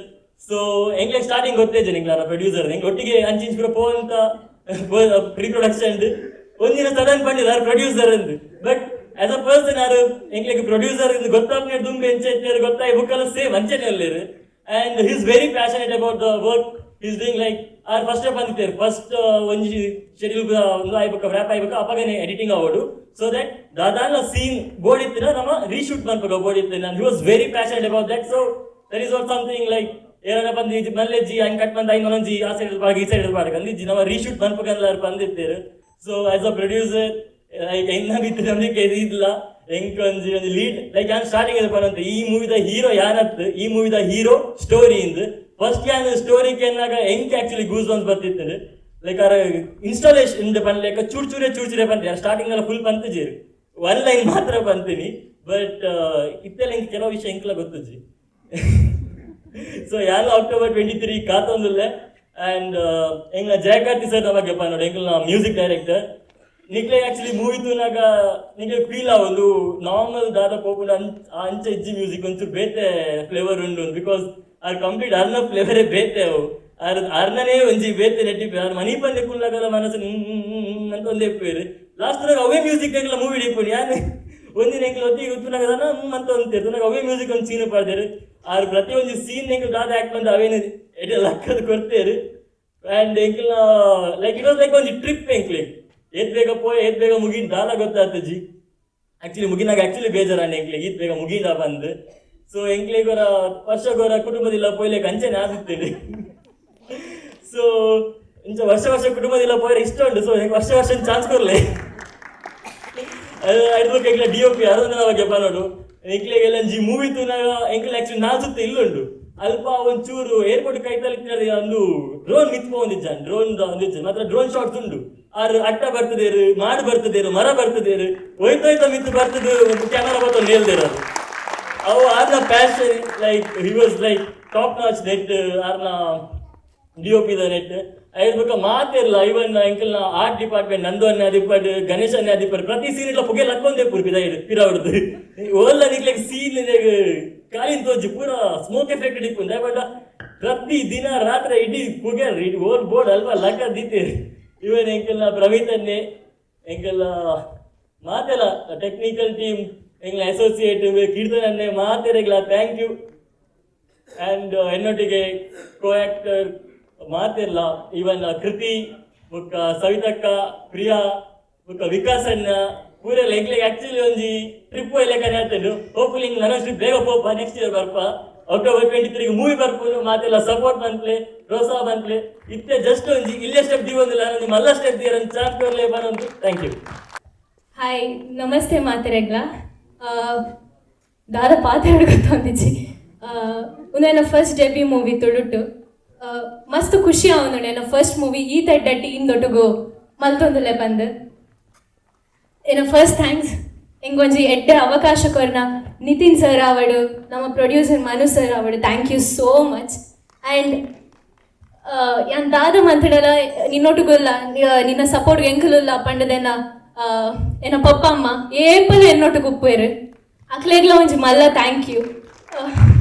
ಸೊ ಎಂಗ್ಲೆ ಸ್ಟಾರ್ಟಿಂಗ್ ಗೊತ್ತೇಜನ್ ಎಂಗ್ಲ ಪ್ರೊಡ್ಯೂಸರ್ ಎಂಗ್ ಒಟ್ಟಿಗೆ ಅಂಚಿಂಚ್ ಪೂರ ಪೋವಂತ ಪ್ರೀ ಪ್ರೊಡಕ್ಷನ್ ಒಂದಿನ ಸಡನ್ ಪಂಡಿದ ಆರ್ ಪ್ರೊಡ್ಯೂಸರ್ ಅಂದು. ಬಟ್ ಆಸ್ ಅ ಪರ್ಸನ್ ಆರು ಎಂಗ್ಲೆಗ್ ಪ್ರೊಡ್ಯೂಸರ್ ಇಂದು ಗೊತ್ತಾಪ್ನೆ ದುಂಬು ಎಂಚ ಇತ್ತೇರು ಗೊತ್ತಾಯಿ ಬುಕ್ಕಲ್ಲ ಸೇಮ್ ಅಂಚನೆ ಅಲ್ಲೇರು. And he's very passionate about the work he's doing. Like are first ಬಂದಿತ್ತೇರು ಫಸ್ಟ್ ಒಂಜಿ ಶೆಡ್ಯೂಲ್ ಒಂದು ಆಯ್ಬೇಕು ರ್ಯಾಪ್ ಆಯ್ಬೇಕು ಅಪ್ಪಗನೆ ಎಡಿಟಿಂಗ್ ಆವಡು, ಸೊ that ದಾದಾನ ಸೀನ್ ಬೋರ್ಡ್ ಇತ್ತಿನ ನಮ್ಮ ರೀಶೂಟ್ ಮನ್ಪಗ ಬೋರ್ಡ್ ಇತ್ತಿನ. He was very passionate about that. So there is what something like ಏನಾರ ಬಂದು ಇಜ್ಜಿ ಮಲ್ಲೆಜ್ಜಿ ಹಂಗೆ ಕಟ್ ಬಂದು ಐನ್ ಒಂಜಿ ಆ ಸೈಡ್ ಬಾಗ ಈ ಸೈಡ್ ಬಾಗ ಅಂದಿಜ್ಜಿ ನಮ್ಮ reshoot ಮನ್ಪಗಲ್ಲ ಬಂದಿತ್ತೇರು. So as a producer like ಎನ್ನ ಬಿತ್ತು ನಂಬಿಕೆ ಇಲ್ಲ ಎಂಕ್ ಒಂಜಿ ಒಂಜಿ ಲೀಡ್ ಲೈಕ್ ಯಾನ್ ಸ್ಟಾರ್ಟಿಂಗ್ ಪನಂತ ಈ ಮೂವಿದ ಹೀರೋ ಯಾನತ್ ಈ ಮೂವಿದ ಹೀರೋ ಸ್ಟೋರಿ ಇಂದ್ ಫಸ್ಟ್ ಯಾನ್ ಸ್ಟೋರಿ ಕೆನ್ನಾಗ ಎಂಕ್ ಆಕ್ಚುಲಿ ಗೂಸ್ ಬಂಪ್ಸ್ ಬರ್ತಿತ್ತು. ಲೈಕ್ ಆರ್ ಇನ್ಸ್ಟಾಲೇಷನ್ ಪನ್ಲೆಕ್ಕ ಚೂರು ಚೂರೇ ಚೂರು ಚೂರೇ ಪಂತೆ. ಸ್ಟಾರ್ಟಿಂಗ್ ಎಲ್ಲ ಫುಲ್ ಪಂತುಜೇರು, ಒನ್ ಲೈನ್ ಮಾತ್ರ ಪಂತೀನಿ. ಬಟ್ ಇತ್ತೆಲ್ಲ ಇಂಕ್ ಕೆಲವು ವಿಷಯ ಎಂಕ್ಲ ಗೊತ್ತುಜ್ಜಿ. ಸೊ ಯಾನ್ ಅಕ್ಟೋಬರ್ 23 ಕಾತೊಂದುಲ್ಲೆ. ಆ್ಯಂಡ್ ಎಂಗ್ಲ ಜಯಕಾರ್ತಿ ಸರ್ ಬಗ್ಗೆ ಪನ್ನೊಡು, ಎಂಕ್ಲ ಮ್ಯೂಸಿಕ್ ಡೈರೆಕ್ಟರ್. ನಿಕ್ಲೆ ಆಕ್ಚುಲಿ ಮೂವಿ ತೂನಾಗ ನಿಕ್ಲೆ ಫೀಲ್ ಆವೊಂದು, ನಾರ್ಮಲ್ ದಾದ ಪೋಪುಂಡು ಅಂಚ ಇಜ್ಜಿ. ಮ್ಯೂಸಿಕ್ ಒಂಚೂರು ಬೇತೆ ಫ್ಲೇವರ್ ಉಂಡು, because are complete ಅರ್ನ ಫ್ಲೇವರೇ ಬೇತೆ. ಅವು ಆರ್ ಅರ್ನನೇ ಒಂಜಿ ಬೇತೆ ನೆಟ್ಟಿ. ಆರ್ ಮನಿ ಪಂದೆ ಕುಲ್ಲಾಗಲ ಮನಸ್ಸು ಹ್ಮ್ ಹ್ಮ್ ಹ್ಮ್ ಅಂತ ಒಂದೇ ಇಪ್ಪೇರು. ಲಾಸ್ಟ್ ಅವೇ ಮ್ಯೂಸಿಕ್ ಎಂಕ್ಲ ಮೂವಿ ಇಪ್ಪುನಿ. ಯಾನ್ ಒಂದಿನ ಎಂಕ್ಲ ಒತ್ತಿಗೆ ತೂನಾಗ ದಾನ ಹ್ಮ್ ಅಂತ ಅಂತೇರು. ತೂನಾಗ ಅವೇ ಮ್ಯೂಸಿಕ್ ಒಂದು ಸೀನ್ ಪಾಡ್ದೇರು. ಆರ್ ಪ್ರತಿ ಒಂಜಿ ಸೀನ್ ಎಂಕ್ಲ ದಾದ ಆಕ್ಟ್ ಬಂದು ಅವೇನು ಎಡೆ ಲಕ್ಕದ ಕೊಡ್ತೇರು. ಆ್ಯಂಡ್ ಎಂಕ್ಲ ಲೈಕ್ it was like ಒಂಜಿ ಟ್ರಿಪ್ ಎಂಕ್ಲೆ. ಏತ್ ಬೇಗ ಪೋಯ್, ಏತ್ ಬೇಗ ಮುಗಿನ್ ದಾಲ ಗೊತ್ತಾತಜಿ. ಆಕ್ಚುಲಿ ಮುಗಿನಾಗ ಆಕ್ಚುಲಿ ಬೇಜಾರಾಂಡ್ ಎಂಕ್ಲೆ, ಈತ್ ಬೇಗ ಮುಗಿಂದ ಬಂದು. ಸೊ ಎಂಕ್ಲೆಗೊರ ವರ್ಷಗೊರ ಕುಟುಂಬದಿಲ್ಲ ಪೋಯ್ಲೆಕ್ ಅಂಚನೆ ಆದಿತ್ತೇನೆ. ಸೊ ಇಂಚ ವರ್ಷ ವರ್ಷ ಕುಟುಂಬದಿಲ್ಲ ಪೋಯರೆ ಇಷ್ಟ ಉಂಟು. ಸೊ ವರ್ಷ ವರ್ಷ ಚಾನ್ಸ್ ಕೊರ್ಲೆ. ಅದು ಎಂಕ್ಲ ಡಿಒಪಿ ಅರವಿಂದನ ಬಗ್ಗೆ ಪನೊಡು. ಎಂಕ್ಲೆಗೆಲ್ಲ ಒಂಜಿ ಮೂವಿ ತೂನಾಗ ಎಂಕ್ಲೆ ಆಕ್ಚುಲಿ ನಾಲ್ ಸುತ್ತ ಇಲ್ಲುಂಡು. ಅಲ್ಪ ಒಂಚೂರು ಏರ್ಪೋರ್ಟ್ ಕೈತಲ್ ಒಂದು ಡ್ರೋನ್ ಮಿತ್ ಪೋವೊಂದಿಜ್ಜಾನ್, ಡ್ರೋನ್ ಒಂದಿಜ್ಜಾನ್ ಮಾತ್ರ. ಡ್ರೋನ್ ಶಾಟ್ಸ್ ಉಂಡು. ಆರ್ ಅಟ್ಟ ಬರ್ತದೇರು, ಮಾಡು ಬರ್ತದೇರು, ಮರ ಬರ್ತದೇರು, ಹೋಯ್ತೋಯ್ತ ಮಿತ್ತು ಬರ್ತದೆ, ಒಂದು ಕ್ಯಾಮರಾ ಬತ್ತೊಂದು ಹೇಳ್ದೇರು. ಅದು ಅವು ಆರ್ನ passion. Like he was like top notch net ಆರ್ನ ಡಿಒಪಿ the net. ಐದು ಮಾತಿರ್ಲ. ಇವನ್ ಎಂಕಲ್ನ ಆರ್ಟ್ ಡಿಪಾರ್ಟ್ಮೆಂಟ್, ನಂದು ಅನ್ನ ಅದಿಪ್ಪಡ್, ಗಣೇಶ್ ಅನ್ನ ಅದಿಪ್ಪಡ್, ಪ್ರತಿ ಸೀನ್ ಇಟ್ಲ ಪುಗೆ ಲಕ್ಕೊಂದೇ ಪುರ್ ಪಿದ ಪಿರವಡ್ದು. ಓಲ್ಲ ನಿಕ್ಲೆಗ್ ಸೀನ್ ಕಾಲಿನ ತೋಜಿ, ಪೂರ ಸ್ಮೋಕ್ ಎಫೆಕ್ಟ್ ಇಪ್ಪುಂಡು. ಬಟ್ ಪ್ರತಿ ದಿನ ರಾತ್ರಿ ಇಡೀ ಪುಗೆ ಓಲ್ ಬೋರ್ಡ್ ಅಲ್ವಾ ಲಕ್ಕ ದೀತೇರಿ. ಇವನ್ ಎಂಕಲ್ನ ಪ್ರವೀತ್ ಅನ್ನೆ, ಎಂಕಲ್ನ ಮಾತೆಲ್ಲ ಟೆಕ್ನಿಕಲ್ ಟೀಮ್, ಎಂಗ್ಲ ಅಸೋಸಿಯೇಟ್ ಕೀರ್ತನ್ ಅನ್ನೆ, ಮಾತೆರೆಗ್ಲ thank you. And ಎನ್ನೊಟ್ಟಿಗೆ ಕೋ ಆಕ್ಟರ್ ಮಾತೆಲ್ಲ, ಇವನ್ ಕೃತಿ ಬೊಕ್ಕ ಸವಿತಕ್ಕ, ಪ್ರಿಯಾ ಬೊಕ್ಕ ವಿಕಾಸ್ ಅಣ್ಣ, ಪೂರೆಲ್ಲ ಎಂಕ್ಲೆಗ್ ಆಕ್ಚುಲಿ ಒಂಜಿ ಟ್ರಿಪ್ ಲೆಕ್ಕನೆ ಆತುಂಡು. ಹೋಪ್ಫುಲಿ ಹಿಂಗ್ ನನ್ನ ಟ್ರಿಪ್ ಬೇಗ ಪೋಪ, ನೆಕ್ಸ್ಟ್ ಇಯರ್ ಬರ್ಪ. ಅಕ್ಟೋಬರ್ 23 ಮೂವಿ ಬರ್ಪುನು. ಮಾತೆಲ್ಲ ಸಪೋರ್ಟ್ ಮನ್ಪ್ಲೆ, ಪ್ರೋತ್ಸಾಹ ಮನ್ಪ್ಲೆ. ಇತ್ತೆ ಜಸ್ಟ್ ಒಂಜಿ ಇಲ್ಲೇ ಸ್ಟೆಪ್ ದೀವೊಂದಿಲ್ಲ, ಒಂಜಿ ಮಲ್ಲ ಸ್ಟೆಪ್ ದಿಯರ ಚಾನ್ಸ್ ಕೊರ್ಲೆ ಬರೊಂದು. Thank you. Hi, ನಮಸ್ತೆ ಮಾತೆರೆಗ್ಲ. ದಾದ ಪಾತೆರೊಡು ಗೊತ್ತೊಂದಿಜ್ಜಿ. ಉಂದು ಎನ್ನ ಫಸ್ಟ್ ಡೆಬ್ಯೂ ಮೂವಿ ತುಳುಟು. ಮಸ್ತ್ ಖುಷಿ ಆವೊಂದುಂಡು ಎನ್ನ ಫಸ್ಟ್ ಮೂವಿ ಈ ಎಡ್ಡೆ ಟೀಮ್ ದೊಟ್ಟುಗು ಮಲ್ತೊಂದುಲ್ಲೆ ಪಂದ್. ಎನ್ನ ಫಸ್ಟ್ thanks ಎಂಕೊಂಜಿ ಎಡ್ಡೆ ಅವಕಾಶ ಕೊರ್ನ ನಿತಿನ್ ಸರ್ ಆವಡು, ನಮ್ಮ ಪ್ರೊಡ್ಯೂಸರ್ ಮನು ಸರ್ ಆವಡು, thank you so much. And ಯಾನ್ ದಾದ ಮಂತ್ಡಲ ನಿನ್ನೊಟ್ಟುಗುಲ್ಲ, ನಿನ್ನ ಸಪೋರ್ಟ್ ಎಂಕಲುಲ್ಲ ಪಂಡದೆನ್ನ ಎನ್ನ ಪಪ್ಪ ಅಮ್ಮ ಏಪಲ ಎನ್ನೊಟ್ಟುಗು ಉಪ್ಪುವೆರ್. ಅಕ್ಲೆಗ್ಲ ಒಂಜಿ ಮಲ್ಲ thank you.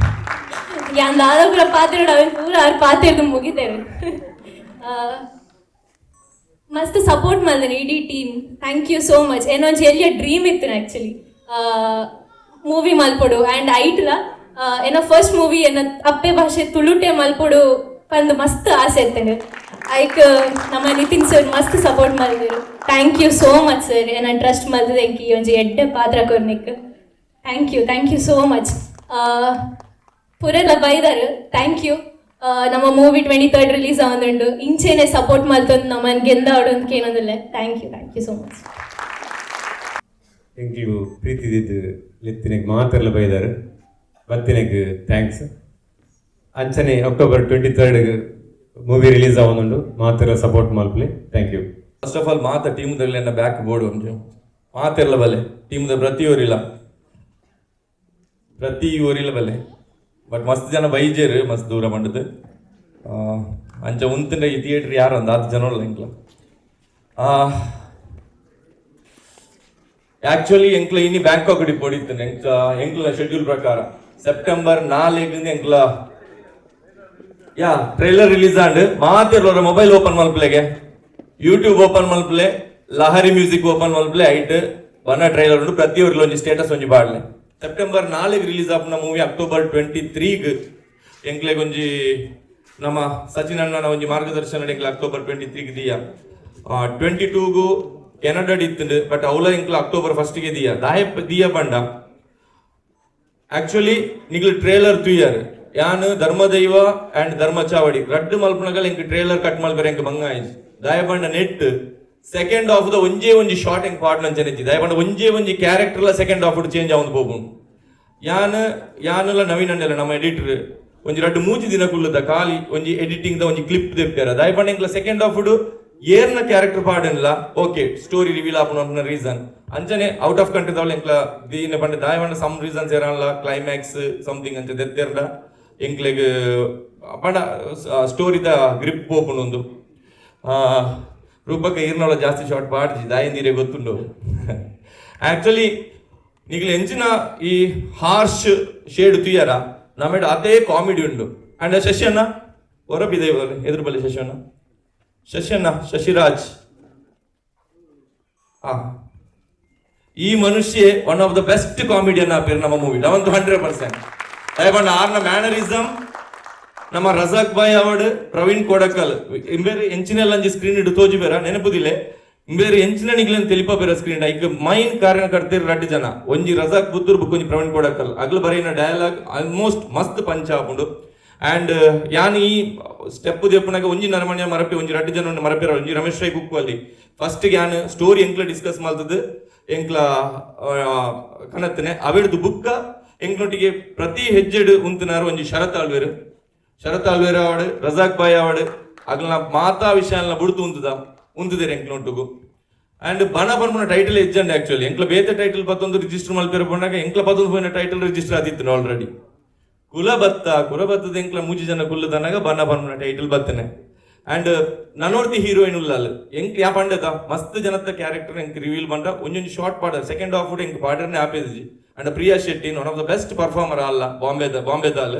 ಯಾನ್ ದಾದ ಪೂರ ಪಾತೆರೊಡು ಅವೆನ್ ಪೂರ ಆರ್ ಪಾತೆರ್ದು ಮುಗಿತೇರು. ಮಸ್ತ್ ಸಪೋರ್ಟ್ ಮಲ್ದನೆ ಇಡೀ team, thank you so much. ಏನೊಂಜಿ ಎಲ್ಯ ಡ್ರೀಮ್ ಇತ್ತು ಆ್ಯಕ್ಚುಲಿ ಮೂವಿ ಮಲ್ಪೊಡು. ಆ್ಯಂಡ್ ಐಟ್ಲ ಎನ್ನ ಫಸ್ಟ್ ಮೂವಿ ಎನ್ನ ಅಪ್ಪೆ ಭಾಷೆ ತುಳುಟೆ ಮಲ್ಪೊಡು ಪಂದ್ ಮಸ್ತ್ ಆಸೆ ಇತ್ತೇನೆ. ಐಕ್ ನಮ್ಮ ನಿತಿನ್ ಸರ್ ಮಸ್ತ್ ಸಪೋರ್ಟ್ ಮಲ್ದಿರು. Thank you so much sir. ಎನ್ನ ಟ್ರಸ್ಟ್ ಮಲ್ತದೆ ಎಂಕ್ ಈ ಒಂಜಿ ಎಡ್ಡೆ ಪಾತ್ರ ಕೊರ್ನಿಕ್. Thank you, thank you so much. ಪೂರೆಲ್ಲ ಬೈದಾರು, thank you. ನಮ್ಮ ಮೂವಿ 23rd release ಆವೊಂದುಂಡು. ಇಂಚೆನೆ ಸಪೋರ್ಟ್ ಮಲ್ತೊಂದು ನಮ್ಮನ್ ಗೆಂದಾವಡು ಅಂತ ಕೇನೊಂದುಲ್ಲೆ. Thank you, thank you so much. Thank you. ಪ್ರೀತಿದಿದ್ದು ಲೆತ್ತಿನೆಗ್ ಮಾತೆರ್ಲ ಬೈದಾರು, ಬತ್ತಿನೆಗ್ thanks. ಅಂಚನೆ ಅಕ್ಟೋಬರ್ 23 ಮೂವಿ ರಿಲೀಸ್ ಆವೊಂದುಂಡು. ಮಾತೆರ್ಲ support ಮಲ್ಪಲೆ. Thank you. First of all ಮಾತ ಟೀಮ್ದಲ್ಲಿ ಎನ್ನ ಬ್ಯಾಕ್ ಬೋರ್ಡ್ ಉಂಟು. ಮಾತೆರ್ಲ ಬಲೆ, ಟೀಮ್ದ ಪ್ರತಿ ಊರಿಲ್ಲ, ಪ್ರತಿ ಊರಿಲ್ಲ ಬಲೆ. ಬಟ್ ಮಸ್ತ್ ಜನ ಬೈಜೇರು, ಮಸ್ತ್ ದೂರ ಮಂಡದು. ಅಂಚ ಉಂತುಂಡ ಈ ಥಿಯೇಟ್ರ್ ಯಾರು ಒಂದು ಆತ್ ಜನ ಉಲ್ಲ ಎಂಕ್ಲ. ಆಕ್ಚುಲಿ ಎಂಕ್ಲ ಇನಿ ಬ್ಯಾಂಕಾಕ್ ಪೋಡಿತ್ತು. ಎಂಕ್ಲ ಎಂಕ್ಲ ಶೆಡ್ಯೂಲ್ ಪ್ರಕಾರ ಸೆಪ್ಟೆಂಬರ್ 4 ಎಂಕ್ಲ ಯಾ ಟ್ರೈಲರ್ ರಿಲೀಸ್ ಆಂಡ್. ಮಾತೆರ್ಲ ಮೊಬೈಲ್ ಓಪನ್ ಮಲ್ಪಲೆಗೆ, ಯೂಟ್ಯೂಬ್ ಓಪನ್ ಮಲ್ಪಲೆ, ಲಹರಿ ಮ್ಯೂಸಿಕ್ ಓಪನ್ ಮಲ್ಪಲೆ. ಐಟ್ ಬನ್ನ ಟ್ರೈಲರ್ ಉಂಡು. ಪ್ರತಿಯೊರ್ಲ ಒಂಜಿ ಸ್ಟೇಟಸ್ ಒಂಜಿ ಬಾಡ್ಲೆ. ಸೆಪ್ಟೆಂಬರ್ 4 ರಿಲೀಸ್ ಆಪುನ ಮೂವಿ ಅಕ್ಟೋಬರ್ 23ಗ್ ಎಂಕ್ಲೆಗ್ ಒಂಜಿ ನಮ್ಮ ಸಚಿನ್ ಅಣ್ಣನ ಒಂಜಿ ಮಾರ್ಗದರ್ಶನ ಎಂಕ್ಲೆ ಅಕ್ಟೋಬರ್ 23ಗ್ ದಿಯ. 22ಗು ಕೆನಡಾ ಇತ್ತುಂಡು, ಬಟ್ ಅವಲ ಎಂಕ್ಲ ಅಕ್ಟೋಬರ್ 1ಗೆ ದಿಯ. ದಾಯ ದಿಯ ಪಂಡ, ಆಕ್ಚುಲಿ ನಿಗ್ಲು ಟ್ರೇಲರ್ ತೂಯರ್. ಯಾನ್ ಧರ್ಮದೈವ ಅಂಡ್ ಧರ್ಮಚಾವಡಿ ರಡ್ಡು ಮಲ್ಪನಗಲ್ ಎಂಕ್ ಟ್ರೇಲರ್ ಕಟ್ ಮಲ್ಪರೆ ಎಂಕ್ ಬಂಗ ಆಯ್ತು. ದಾಯಪಂಡ ನೆಟ್ ಸೆಕೆಂಡ್ ಹಾಫ್ the ಒಂಜೇ ಒಂಜಿ ಶಾರ್ಟ್ ಎಂಕ್ ಪಾಡ್ನಂಚನೆ. ದಾಯಪಂಡ ಒಂಜೇ ಒಂಜಿ ಕ್ಯಾರೆಕ್ಟರ್ ಲ ಸೆಕೆಂಡ್ ಹಾಫ್ ಚೇಂಜ್ ಆವೊಂದು ಪೋಪುಂಡು. ಯಾನ್ ಯಾನುಲ ನವೀನ್ ಅಣ್ಣೆಲ ನಮ್ಮ ಎಡಿಟರ್ ಒಂಜಿ ರಡ್ಡು ಮೂಜಿ ದಿನ ಕುಲ್ಲುದ ಖಾಲಿ ಒಂಜಿ ಎಡಿಟಿಂಗ್ ದ ಒಂಜಿ ಕ್ಲಿಪ್ ದೆಪ್ಪ್ಯಾರ. ದಾಯಪಂಡ ಎಂಕ್ಲ ಸೆಕೆಂಡ್ ಹಾಫ್ ಏರ್ನ ಕ್ಯಾರೆಕ್ಟರ್ ಪಾಡನ್ಲ ಓಕೆ ಸ್ಟೋರಿ ರಿವೀಲ್ ಆಪುನ ರೀಸನ್ ಅಂಚನೆ ಔಟ್ ಆಫ್ ಕಂಟ್ರಿ ದವಳ ಎಂಕ್ಲ ದೀನ ಪಂಡ ದಾಯ ಸಮ್ ರೀಸನ್ಸ್ ಏರನ್ಲ ಕ್ಲೈಮ್ಯಾಕ್ಸ್ ಸಮಥಿಂಗ್ ಅಂಚ ದೆತ್ತೆರ್ಡ ಎಂಕ್ಲೆಗ್ ಪಂಡ ಸ್ಟೋರಿದ ಗ್ರಿಪ್ ಪೋಪುಂಡು. ರೂಪಕ ಈರ್ನೊಳ ಜಾಸ್ತಿ ಶಾರ್ಟ್ ಪಾಡ್ಜಿ ದಾಯಂದಿರೆ ಗೊತ್ತುಂಡು. ಆಕ್ಚುಲಿ ನಿಗ್ಲ ಎಂಚಿನ ಈ ಹಾರ್ಶ್ ಶೇಡ್ ತುಯ್ಯರ ನಮೇಡ ಅದೇ ಕಾಮಿಡಿ ಉಂಡು. ಅಂಡ್ ಶಶಿಯನ್ನ ಹೊರಬಿದೆ ಎದುರು ಬಲ್ಲಿ ಶಶಿಯನ್ನ ಶಶಿಯನ್ನ ಶಶಿರಾಜ್ ಈ ಮನುಷ್ಯ one of the best comedian ಆಪೇರು ನಮ್ಮ ಮೂವಿ ಒಂದು 100%. ದಯಪಂಡ ಆರ್ನ ಮ್ಯಾನರಿಸಮ್ ನಮ್ಮ ರಜಾಕ್ ಬಾಯ್ ಅವಡ್ ಪ್ರವೀಣ್ ಕೊಡಕಲ್ ಇಂಬೇರು ಎಂಚಿನೆಲ್ಲ ಅಂಜಿ ಸ್ಕ್ರೀನ್ ಇಡು ತೋಜಿ ಬೇರ ನೆನಪುದಿಲ್ಲ ಇಂಬೇರು ಎಂಚಿನ ನಿಗ್ಲನ್ ತೆಲಿಪ ಬೇರ ಸ್ಕ್ರೀನ್ ಐಕ್ ಮೈನ್ ಕಾರಣ ಕಡ್ತೀರ್ ರಡ್ಡು ಜನ ಒಂಜಿ ರಜಾಕ್ ಪುತ್ತೂರ್ ಬುಕ್ ಒಂಜಿ ಪ್ರವೀಣ್ ಕೊಡಕಲ್ ಅಗ್ಲು ಬರೆಯಿನ ಡಯಲಾಗ್ ಆಲ್ಮೋಸ್ಟ್ ಮಸ್ತ್ ಪಂಚ ಆಪುಂಡು. ಅಂಡ್ ಯಾನ್ ಈ ಸ್ಟೆಪ್ ದೆಪ್ಪುನಾಗ ಒಂಜಿ ನರಮಣ್ಯ ಮರಪಿ ಒಂಜಿ ರಡ್ಡು ಜನ ಮರಪಿರ ಒಂಜಿ ರಮೇಶ್ ರೈ ಕುಕ್ಕು ಅಲ್ಲಿ ಫಸ್ಟ್ ಯಾನ್ ಸ್ಟೋರಿ ಎಂಕ್ಲ ಡಿಸ್ಕಸ್ ಮಾಡ್ತದ್ದು ಎಂಕ್ಲ ಕನತ್ತನೆ ಅವೆಡ್ದು ಬುಕ್ಕ ಎಂಕ್ಲೊಟ್ಟಿಗೆ ಪ್ರತಿ ಹೆಜ್ಜೆಡು ಉಂತುನಾರು ಒಂಜಿ ಶರತ್ ಆಳ್ವೇರು ಶರತ್ ಆಳ್ವೇರು ಅವಾಡು ರಜಾಕ್ ಬಾಯ್ ಅವಾಡು ಅಗ್ಲ ಮಾತಾ ವಿಷಯನ ಬುಡ್ತು ಉಂತುದ ಉಂತುದೇರು ಎಂಕ್ಲೊಟ್ಟುಗು. ಅಂಡ್ ಬಣ ಪನ್ಪುನ ಟೈಟಲ್ ಎಜ್ಜಂಡ್ ಆಕ್ಚುಲಿ ಎಂಕ್ಲ ಬೇತೆ ಟೈಟಲ್ ಪತ್ತೊಂದು ರಿಜಿಸ್ಟರ್ ಮಲ್ಪೆರ ಪೋನಾಗ ಎಂಕ್ಲ ಪತ್ತೊಂದು ಪೋಯಿನ ಟೈಟಲ್ ರಿಜಿಸ್ಟರ್ ಆದಿತ್ತು ಆಲ್ರೆಡಿ. ಕುಲ ಬತ್ತ ಕುಲ ಬತ್ತದ ಎಂಕ್ಲ ಮೂಜಿ ಜನ ಕುಲ್ಲದನಾಗ ಬಣ್ಣ ಪನ್ಪುನ ಟೈಟಲ್ ಬತ್ತನೆ. ಅಂಡ್ ನನೋರ್ತಿ ಹೀರೋಯಿನ್ ಉಲ್ಲಾಲ್ ಎಂಕ್ ಯಾ ಪಂಡದ ಮಸ್ತ್ ಜನತ ಕ್ಯಾರೆಕ್ಟರ್ ಎಂಕ್ ರಿವೀಲ್ ಬಂಡ ಒಂಜೊಂಜಿ ಶಾರ್ಟ್ ಪಾಡರ್ ಸೆಕೆಂಡ್ ಹಾಫ್ ಎಂಕ್ ಪಾಡರ್ನೆ ಆಪೇದಿಜಿ. And Priya Shetty one of the best performer ಅಲ್ಲ ಬಾಂಬೆದಾಲ್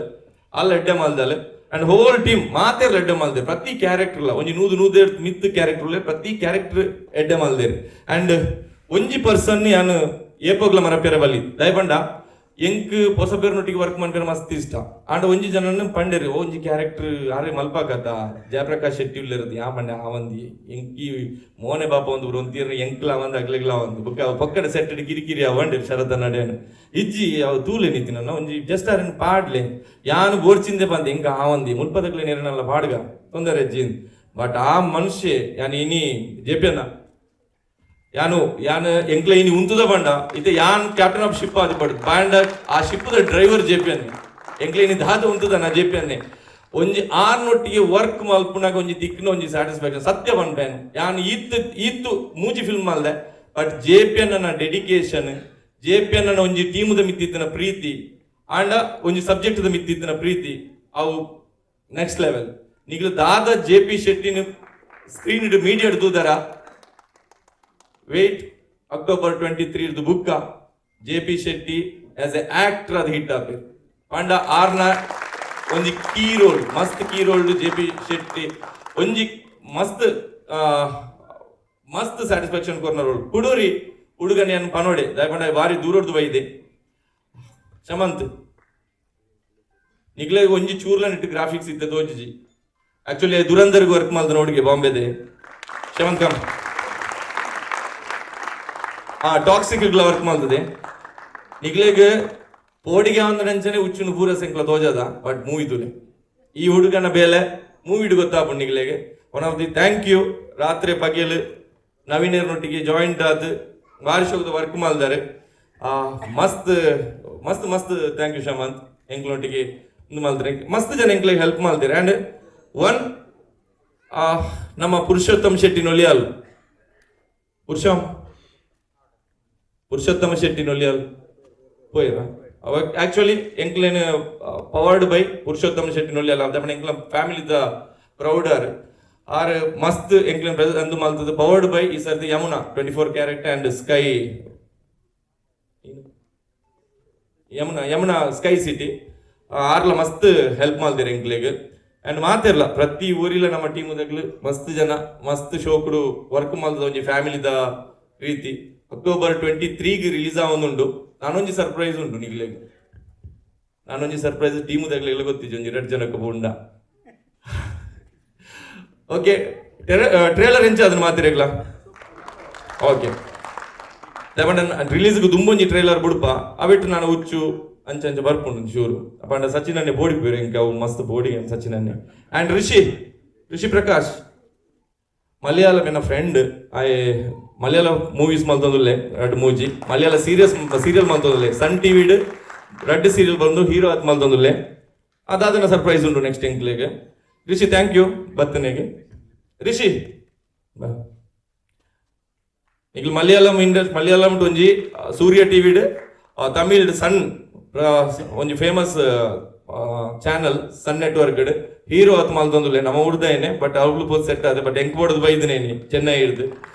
ಅಲ್ಲ ಎಡ್ಡೆ ಮಾಲ್ದಾಲ್. ಅಂಡ್ ಹೋಲ್ ಟೀಮ್ ಮಾತೇರ್ ಎಡ್ಡೆ ಮಾಲ್ದೆ ಪ್ರತಿ ಕ್ಯಾರೆಕ್ಟರ್ ಇಲ್ಲ ಒಂಜಿ ನೂದು ನೂದು ಮಿತ್ ಕ್ಯಾರೆಕ್ಟರ್ ಪ್ರತಿ ಕ್ಯಾರೆಕ್ಟರ್ ಎಡ್ಡೆ ಮಾಲ್ದೇರ್. ಅಂಡ್ ಒಂಜಿ ಪರ್ಸನ್ ಯಾನ್ ಏಪೋಗ್ಲ ಮರಪೇರ ಬಲ್ಲಿ ದಯಪಂಡ ಎಂಕ್ ಪೊಸ ಬೇರ್ನೊಟ್ಟಿಗೆ ವರ್ಕ್ ಮನ್ಪೆರ ಮಸ್ತ್ ಇಷ್ಟ. ಆಂಡ ಒಂಜಿ ಜನನ್ ಪಂಡೇರಿ ಒಂಜಿ ಕ್ಯಾರೆಕ್ಟರ್ ಆರೆ ಮಲ್ಪಾಕತ್ತ ಜಯಪ್ರಕಾಶ್ ಶೆಟ್ಟಿ ಉಲ್ಲೇರದು ಯಾ ಪಂಡೆ ಆ ಒಂದಿ ಎಂಕಿ ಮೋನೆ ಬಾಪ ಒಂದು ಒಂತೀರ್ನ ಎಂಕ್ಲ ಒಂದು ಅಗ್ಲೆಗ್ಲ ಒಂದು ಬೊಕ್ಕ ಪಕ್ಕಡ ಸೆಟ್ ಕಿರಿಕಿರಿ ಅವಂಡೇರಿ ಶರತ ನಡೇನು ಇಜ್ಜಿ ಅವು ತೂಲೆ ನಿತಿನ ಒಂಜಿ ಜಸ್ಟ್ ಆರೆನ್ ಪಾಡ್ಲೆ ಯಾನು ಬೋರ್ಚಿಂದೆ ಬಂದೆ ಎಂಕ ಆ ಒಂದಿ ಮುಲ್ಪದಕ್ಲೆ ನೀರನ್ನೆಲ್ಲ ಪಾಡ್ಗ ತೊಂದರೆ ಅಜ್ಜಿ. ಬಟ್ ಆ ಮನುಷ್ಯ ಯಾನ್ ಇನಿ ಜೆಪಿಯನ್ನ ಯಾನು ಯಾನ್ ಎಂಕ್ಲ ಇನಿ ಉಂತುದ ಬಂಡ ಇತ್ತೆ ಯಾನ್ ಕ್ಯಾಪ್ಟನ್ ಆಫ್ ಶಿಪ್ ಆದಿ ಪಡ್ ಬಾಂಡ ಆ ಶಿಪ್ಪದ ಡ್ರೈವರ್ ಜೆ ಪಿ ಅನ್ನೆ ಎಂಕ್ಲ ಇನಿ ದಾದ ಉಂತುದ ನಾ ಜೆ ಪಿ ಅನ್ನೆ ಒಂಜಿ ಆರ್ನೊಟ್ಟಿಗೆ ವರ್ಕ್ ಮಲ್ಪುನಾಗ ಒಂಜಿ ತಿಕ್ನ ಒಂಜಿ ಸ್ಯಾಟಿಸ್ಫ್ಯಾಕ್ಷನ್ ಸತ್ಯ ಪನ್ಪೇನ್ ಯಾನ್ ಈತ್ ಈತ್ ಮೂಜಿ ಫಿಲ್ಮ್ ಮಲ್ದೆ ಬಟ್ ಜೆ ಪಿ ಅನ್ನ ಡೆಡಿಕೇಶನ್ ಜೆ ಪಿ ಅನ್ನ ಒಂಜಿ ಟೀಮುದ ಮಿತ್ತಿತ್ತಿನ ಪ್ರೀತಿ ಆಂಡ ಒಂಜಿ ಸಬ್ಜೆಕ್ಟ್ ಮಿತ್ತಿತ್ತಿನ ಪ್ರೀತಿ ಅವು ನೆಕ್ಸ್ಟ್ ಲೆವೆಲ್. ನಿಗ್ಲು ದಾದ ಜೆ ಪಿ ಶೆಟ್ಟಿನ ಸ್ಕ್ರೀನ್ ಮೀಡಿಯಾ ತೂದರ ವೇಟ್ ಅಕ್ಟೋಬರ್ 23 ಇದು ಬುಕ್ಕ J P Shetty as a actor ಅದು ಹಿಟ್ ಆಪೇರ್ ಪಂಡ ಆರ್ನ ಒಂಜಿ ಕೀ ರೋಲ್ ಮಸ್ತ್ key role J P Shetty ಒಂಜಿ ಮಸ್ತ್ ಮಸ್ತ್ ಸ್ಯಾಟಿಸ್ಫ್ಯಾಕ್ಷನ್ ಕೊರ್ನ ರೋಲ್. ಕುಡೂರಿ ಹುಡುಗನ ಪನೋಡೆ ದಯಪಂಡ ಬಾರಿ ದೂರಡ್ದು ಬೈದೆ ಶಮಂತ್ ನಿಗ್ಲೆ ಒಂಜಿ ಚೂರ್ಲ ನೆಟ್ಟು ಗ್ರಾಫಿಕ್ಸ್ ಇದ್ದ ತೋಜಿಜಿ ಆಕ್ಚುಲಿ ದುರಂದರ್ಗ್ ವರ್ಕ್ ಮಲ್ದ ನೋಡಿಗೆ ಬಾಂಬೆದೆ ಶಮಂತ್ ಕಮ್ ಆ ಟಾಕ್ಸಿಕ್ ವರ್ಕ್ ಮಲ್ತದೆ ನಿಗ್ಲೆಗ್ ಪೋಡಿಗೆ ಒಂದು ನೆಂಚನೆ ಉಚ್ಚುನು ಪೂರ ಸೆಂಕ್ಲ ತೋಜದ ಬಟ್ ಮೂವಿ ತುಲೆ ಈ ಹುಡುಗನ ಬೇಲೆ ಮೂವಿಡ್ ಗೊತ್ತಾಪುಂಡು ನಿಗ್ಲೆಗ್. One of the thank you ರಾತ್ರಿ ಪಗೆಲ್ ನವೀನರ್ನೊಟ್ಟಿಗೆ ಜಾಯಿಂಟ್ ಆದ್ ಬಾರಿ ಶೋಕದ ವರ್ಕ್ ಮಲ್ದಾರೆ ಮಸ್ತ್ ಮಸ್ತ್ ಮಸ್ತ್ thank you Shamanth ಎಂಕ್ಲೊಟ್ಟಿಗೆ ಇಂದು ಮಲ್ತಾರೆ ಮಸ್ತ್ ಜನ ಎಂಕ್ಲೆಗ್ ಹೆಲ್ಪ್ ಮಲ್ತಾರೆ. ಆ್ಯಂಡ್ ಒನ್ ನಮ್ಮ ಪುರುಷೋತ್ತಮ ಶೆಟ್ಟಿ ನೊಲಿಯಾಲ್ ಪುರುಷೋತ್ತಮ ಶೆಟ್ಟಿ ನೊಲಿಯಾಲ್ ಪೋಯಿರ ಅವ ಆಕ್ಚುಲಿ ಎಂಕ್ಲೇನ್ ಪವರ್ಡ್ ಬೈ ಪುರುಷೋತ್ತಮ ಶೆಟ್ಟಿ ನೊಲಿಯಾಲ್ ಅದ ಎಂಕ್ಲ ಫ್ಯಾಮಿಲಿ the ಪ್ರೌಡರ್ ಆರ್ ಮಸ್ತ್ ಎಂಕ್ಲೇನ್ ಅಂದು ಮಲ್ತದ ಪವರ್ಡ್ ಬೈ ಈ ಸರ್ತಿ Yamuna 24 carat and sky Yamuna Yamuna sky city ಆರ್ಲ ಮಸ್ತ್ ಹೆಲ್ಪ್ ಮಲ್ದಿರ ಎಂಕ್ಲೆಗ್. ಅಂಡ್ ಮಾತಿರ್ಲ ಪ್ರತಿ ಊರಿಲ ನಮ್ಮ ಟೀಮ್ ದಗ್ಲು ಮಸ್ತ್ ಜನ ಮಸ್ತ್ ಶೋಕುಡು ವರ್ಕ್ ಮಲ್ತದ ಒಂಜಿ ಫ್ಯಾಮಿಲಿದ ರೀತಿ. ಅಕ್ಟೋಬರ್ 23 ರಿಲೀಸ್ ಆವೊಂದುಂಡು. ನಾನೊಂಜಿ ಸರ್ಪ್ರೈಸ್ ಉಂಟು ನಿಗ್ಲೆಗ್ ನಾನೊಂಜಿ ಸರ್ಪ್ರೈಸ್ ಟೀಮ್ ದಗ್ಲೆಲ್ಲ ಗೊತ್ತಿಜ್ಜಿ ಒಂಜಿ ರಡ್ಡ್ ಜನಕ್ಕೆ ಉಂಡ. ಓಕೆ ಟ್ರೇಲರ್ ಎಂಚ ಅದನ್ನ ಮಾತಿರೇಗ್ಲ ಓಕೆ ರಿಲೀಸ್ಗೆ ದುಂಬೊಂಜಿ ಟ್ರೇಲರ್ ಬುಡ್ಪ ಅವಿಟ್ಟು ನಾನು ಹುಚ್ಚು ಅಂಚ ಅಂಚ ಬರ್ಪುಂಡು ಶೂರು ಅಪ್ಪಂಡ ಸಚಿನ್ ಅನ್ನೆ ಬೋಡಿ ಪೋಯಿರು ಇಂಕ ಅವು ಮಸ್ತ್ ಬೋಡಿ ಸಚಿನ್ ಅನ್ನೆ. ಆ್ಯಂಡ್ ಋಷಿ ಋಷಿ ಪ್ರಕಾಶ್ ಮಲಯಾಳಂ ಎನ್ನ ಫ್ರೆಂಡ್ ಆಯೆ ಮಲಯಾಳ ಮೂವೀಸ್ ಮಲ್ತೊಂದುಲ್ಲೆ ರಡ್ಡ್ ಮೂಜಿ ಮಲಯಾಳ ಸೀರಿಯಸ್ ಸೀರಿಯಲ್ ಮಲ್ತೊಂದುಲ್ಲೆ ಸನ್ ಟಿವಿಡ್ ರಡ್ಡ್ ಸೀರಿಯಲ್ ಬಂದು ಹೀರೋ ಆತ್ ಮಲ್ತೊಂದುಲ್ಲೆ ಅದಾದನ ಸರ್ಪ್ರೈಸ್ ಉಂಟು ನೆಕ್ಸ್ಟ್ ಎಂಕ್ಲೆಗ್. ಋಷಿ thank you ಬತ್ತನೆಗೆ. ಋಷಿ ನಿಕ್ಲು ಮಲಯಾಳಂ ಇಂಡಸ್ ಮಲಯಾಳಂ ಒಂಜಿ ಸೂರ್ಯ ಟಿವಿಡ್, ತಮಿಳ್ ಸನ್ ಒಂಜಿ famous channel Sun network hero ಅತ್ ಮಲ್ತೊಂದುಲ್ಲೆ. ನಮ್ಮ ಉರ್ದಾಯನೆ, ಬಟ್ ಅವ್ಲು ಪೋತ್ ಸೆಟ್ ಆದ, ಬಟ್ ಎಂಕ್ ಬೋಡದು ಬೈದನೇನಿ ಚೆನ್ನೈ ಹಿಡ್ದು.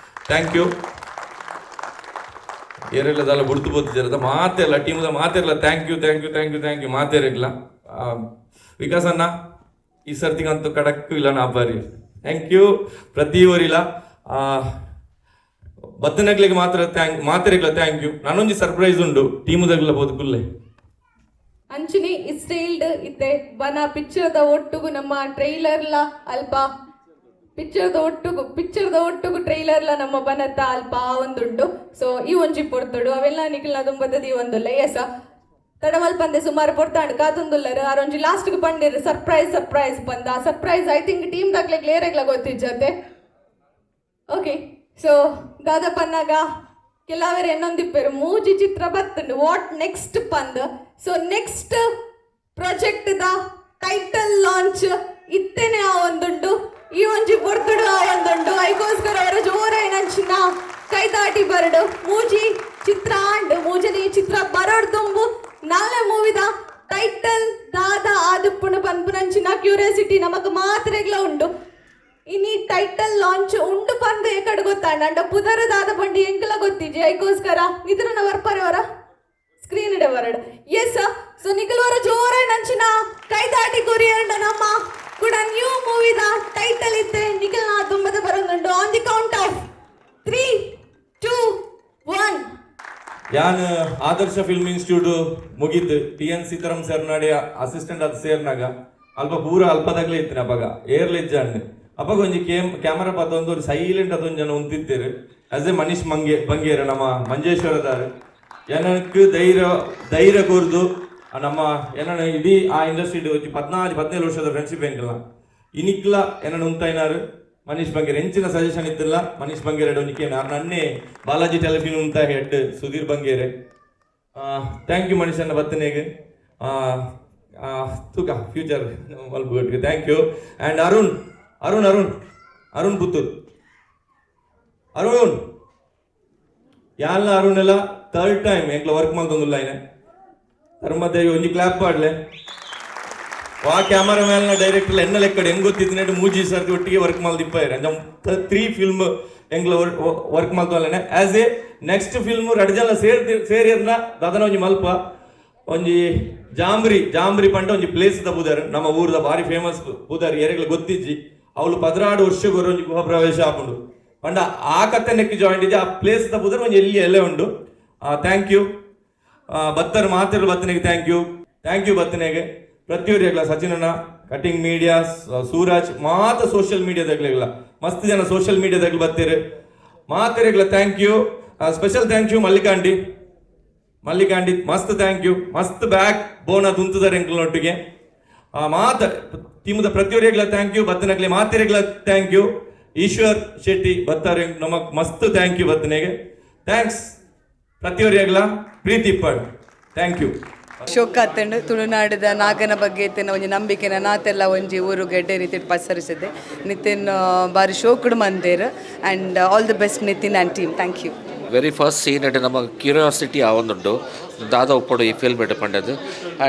Thank you. ಏರೆಲ್ಲ ದಾಲ ಬುಡ್ತು ಪೋತಿದ್ದಾರ ಮಾತೆಲ್ಲ ಟೀಮ್ದ ಮಾತೆಲ್ಲ thank you, thank you, thank you, thank you ಮಾತೆರೆಗ್ಲ. Vikas ಅಣ್ಣ, ಈ ಸರ್ತಿಗಂತೂ ಕಡಕ್ಕು ಇಲ್ಲ ನಾ ಬಾರಿ. Thank you ಪ್ರತಿ ಊರಿಲ್ಲ. ಬತ್ತನಗ್ಲಿಗೆ ಮಾತ್ರ thank, ಮಾತೆರೆಗ್ಲ thank you. ನಾನೊಂಜಿ ಸರ್ಪ್ರೈಸ್ ಉಂಡು ಟೀಮುದಗ್ಲ ಬೋದು ಕುಲ್ಲೆ. ಅಂಚಿನಿ ಇಸ್ಟೈಲ್ಡ್ ಇತ್ತೆ ಬನ ಪಿಕ್ಚರ್ದ ಒಟ್ಟುಗು ನಮ್ಮ ಟ್ರೈಲರ್ಲ ಅಲ್ಪ ಪಿಕ್ಚರ್ದ ಒಟ್ಟುಗು ಟ್ರೈಲರ್ಲ ನಮ್ಮ ಬನತ್ತ ಅಲ್ಪ ಒಂದುಂಡು. ಸೊ ಈ ಒಂಜಿ ಪೊರ್ತುಡು ಅವೆಲ್ಲ ನಿಖಿಲ್ನ ದುಂಬದದಿ ಒಂದುಲ್ಲ. ಎಸ್, ತಡಮಲ್ಪಂದೆ ಸುಮಾರು ಪೊರ್ತಾಂಡ್ ಕಾತೊಂದುಲ್ಲರು. ಆರೊಂಜಿ ಲಾಸ್ಟ್ಗೆ ಪಂಡಿರು ಸರ್ಪ್ರೈಸ್ ಸರ್ಪ್ರೈಸ್ ಬಂದ. ಆ ಸರ್ಪ್ರೈಸ್ I think team ದಾಕ್ಲೆ ಕ್ಲಿಯರ್ ಗೊತ್ತಿಜ್ಜತೆ. ಓಕೆ, ಸೊ ದಾದ ಪನ್ನಾಗ ಕೆಲವರು ಎನ್ನೊಂದಿಪ್ಪೆರು ಮೂಜಿ ಚಿತ್ರ ಬತ್ತುಂಡು, what next ಪಂದ್. ಸೊ ನೆಕ್ಸ್ಟ್ ಪ್ರಾಜೆಕ್ಟ್ ದ ಟೈಟಲ್ ಲಾಂಚ್ ಇತ್ತೇನೆ ಆ ಒಂದುಂಡು, ಈ ಒಂಜಿ ಪೊರ್ತುಡು ಆ ಒಂದುಂಡು. ಐಕೋಸ್ಕರ ಅವರ ಜೋರಾಯಿನಂಚಿನ ಕೈತಾಟಿ ಬರಡು. ಮೂಜಿ ಚಿತ್ರ ಆಂಡ್, ಮೂಜನೆ ಚಿತ್ರ ಬರೋಡ್ ದುಂಬು ನಾಲ್ನೇ ಮೂವಿದ ಟೈಟಲ್ ದಾದ ಆದುಪ್ಪುಣ ಪನ್ಪುನಂಚಿನ ಕ್ಯೂರಿಯಾಸಿಟಿ ನಮಕ್ ಮಾತ್ರೆಗ್ಲ ಉಂಡು. ಇನಿ ಟೈಟಲ್ ಲಾಂಚ್ ಉಂಡು ಪಂದ್ ಏಕಡ್ ಗೊತ್ತಾಂಡ, ಅಂಡ ಪುದರ ದಾದ ಬಂಡಿ ಎಂಕಲ ಗೊತ್ತಿಜಿ. ಐಕೋಸ್ಕರ ಇದ್ರ ವರ್ಪರವರ ಸ್ಕ್ರೀನ್ ಇಡೆ ಬರಡು. ಎಸ್, ಸೊ ನಿಖಲ್ವರ ಜೋರ ನಂಚಿನ ಕೈತಾಟಿ ಕೊರಿಯಂಡ ನಮ್ಮ ಕೂಡ ನ್ಯೂ ಮೂವಿದ ಟೈಟಲ್ ಇತ್ತೆ ನಿಖಲ್ನ ತುಂಬದ ಬರೋದುಂಡು. On the count of 3, 2, 1. ಯಾನ್ ಆದರ್ಶ ಫಿಲ್ಮ್ ಇನ್ಸ್ಟಿಟ್ಯೂಟ್ ಮುಗಿತು ಟಿ ಎನ್ ಸೀತಾರಾಮ್ ಸರ್ ನಾಡಿ ಅಸಿಸ್ಟೆಂಟ್ ಅದು ಸೇರ್ನಾಗ ಅಲ್ಪ ಪೂರ ಅಲ್ಪದಾಗಲೇ ಇತ್ತಿನ. ಅಪಗ ಏರ್ಲ ಇಜ್ಜಾಂಡ್. ಅಪಗ ಒಂಜಿ ಕೇಮ್ ಕ್ಯಾಮರಾ ಪತ್ತೊಂದು ಒಂದು ಸೈಲೆಂಟ್ ಅದೊಂದು ಜನ ಉಂತಿತ್ತೇರು. ಆಸ್ ಎ ಮನೀಶ್ ಮಂಗೆ ಬಂಗೇರ, ನಮ್ಮ ಮಂಜೇಶ್ವರದಾರು ಏನಕ್ಕೆ ಧೈರ್ಯ ಧೈರ್ಯ ಕೊರ್ದು ನಮ್ಮ ಏನನ ಇಡೀ ಆ ಇಂಡಸ್ಟ್ರಿ ಒಂಜಿ 14 17 ವರ್ಷದ ಫ್ರೆಂಡ್ಶಿಪ್ ಎಂಕಲ್ಲ. ಇನಿಕ್ಲ ಏನನ ಉಂತಾಯಿನಾರು ಮನೀಶ್ ಬಂಗೇರ್. ಎಂಚಿನ ಸಜೆಷನ್ ಇತ್ತಿಲ್ಲ ಮನೀಶ್ ಬಂಗೇರ್ ಒಂಜಿ ಕೇನ. ನನ್ನೇ ಬಾಲಾಜಿ ಟೆಲಿಫಿಲ್ಮ್ ಉಂತ head Sudhir Bangera. Thank you Manish ಅನ್ನ ಬತ್ತನೆಗೆ. ತೂಕ ಫ್ಯೂಚರ್ ಮಲ್ಪು. Thank you. And Arun, Arun, Arun, Arun Puttur, Arun ಯಾಲ್ಲ. ಅರುಣ್ ಎಲ್ಲ ಥರ್ಡ್ ಟೈಮ್ ಎಂಕ್ಲ ವರ್ಕ್ ಮಲ್ತೊಂದುಲ್ಲ. ಐನೆ ಧರ್ಮದೇವಿ ಒಂಜಿ ಕ್ಲಾಪ್ ಪಾಡ್ಲೆ. ವಾ ಕ್ಯಾಮರಾ ಮ್ಯಾನ್ ಡೈರೆಕ್ಟರ್ ಎನ್ನ ಲೆಕ್ಕಡ್ ಹೆಂಗ್ ಗೊತ್ತಿತ್ತು. ಮೂಜಿ ಸರ್ತಿ ಒಟ್ಟಿಗೆ ವರ್ಕ್ ಮಲ್ದಿಪ್ಪಾಯ್ರೆ. ತ್ರೀ ಫಿಲ್ಮ್ ಎಂಕ್ಲ ವರ್ಕ್ ಮಲ್ತೊಲ್ಲೇನೆ. ಆಸ್ ಎ ನೆಕ್ಸ್ಟ್ ಫಿಲ್ಮ್ ರಡ್ಡ್ ಜನ ಸೇರ್ ಸೇರಿರ್ನ ದಾದನ ಒಂಜಿ ಮಲ್ಪ. ಒಂಜಿ ಜಾಂಬ್ರಿ, ಜಾಂಬ್ರಿ ಪಂಡ ಒಂಜಿ ಪ್ಲೇಸ್ ದ ಪುದರ್. ನಮ್ಮ ಊರದ ಬಾರಿ ಫೇಮಸ್ ಪುದರ್, ಏರೆಗ್ಲ ಗೊತ್ತಿಜ್ಜಿ. ಅವಳು 12 ವರ್ಷಕ್ಕೆ ಒಂಜಿ ಗೃಹ ಪ್ರವೇಶ ಆಪುಂಡು ಪಂಡ ಆ ಕತೆ ನೆಕ್ ಜಾಯಿಂಟ್ ಇದೆ. ಆ ಪ್ಲೇಸ್ ದ ಪುದರ್ ಒಂಜಿ ಎಲ್ಲಿ ಎಲ್ಲೆ ಉಂಡು. Thank you ಬತ್ತರ್ ಮಾತಿರು ಬತ್ತನೆಗೆ. Thank you, thank you ಬತ್ತನೆಗೆ ಪ್ರತಿಯೊರಿಗ್ಲ. ಸಚಿನಣ್ಣ, ಕಟಿಂಗ್ ಮೀಡಿಯಾ, ಸೂರಜ್, ಮಾತ ಸೋಷಿಯಲ್ ಮೀಡಿಯಾದಾಗ್ಲಿಲ್ಲ, ಮಸ್ತ್ ಜನ ಸೋಷಿಯಲ್ ಮೀಡಿಯಾದಾಗ್ಲಿ ಬತ್ತೀರಿ. ಮಾತಿರಿಗ್ಲ thank you. Special thank you ಮಲ್ಲಿಕಾಂಡಿ, ಮಲ್ಲಿಕಾಂಡಿ ಮಸ್ತ್ thank you. ಮಸ್ತ್ ಬ್ಯಾಕ್ ಬೋನ್ ಅದು ಉಂತುದಾರೆ ಎಂಕ್ಲನೊಟ್ಟಿಗೆ. ಮಾತ ಟೀಮದ ಪ್ರತಿಯೊರಿಗ್ಲ thank you. ಬತ್ತನಗ್ಲಿ ಮಾತಿರಿಗ್ಲ thank you. Eshwar Shetty ಬತ್ತಾರೆ ನಮಕ್, ಮಸ್ತ್ thank you ಬತ್ತನೆಗೆ. Thanks ಪ್ರತಿಯೊರಿಗ್ಲ. Preeti ಇಪ್ಪಾಡು. Thank you. ಶೋಕ ಆತಂಡು. ತುಳುನಾಡಿದ ನಾಗನ ಬಗ್ಗೆ ಇತ್ತಿನ ಒಂಜಿ ನಂಬಿಕೆನ ನಾತೆಲ್ಲ ಒಂಜಿ ಊರು ಗೆಡ್ಡೆ ರೀತಿ ಪಸರಿಸಿದೆ. ನಿತಿನ್ ಬಾರಿ ಶೋಕುಡು ಮಂದೇರ್. And all the best, Nithin and team. Thank you. Very first scene ಇಟ್ಟು ನಮಗೆ ಕ್ಯೂರಿಯಾಸಿಟಿ ಆವೊಂದುಂಡು ದಾದ ಉಪ್ಪಡು ಈ ಫಿಲ್ಮ್ ಇಟ್ಟು ಪಂಡದು.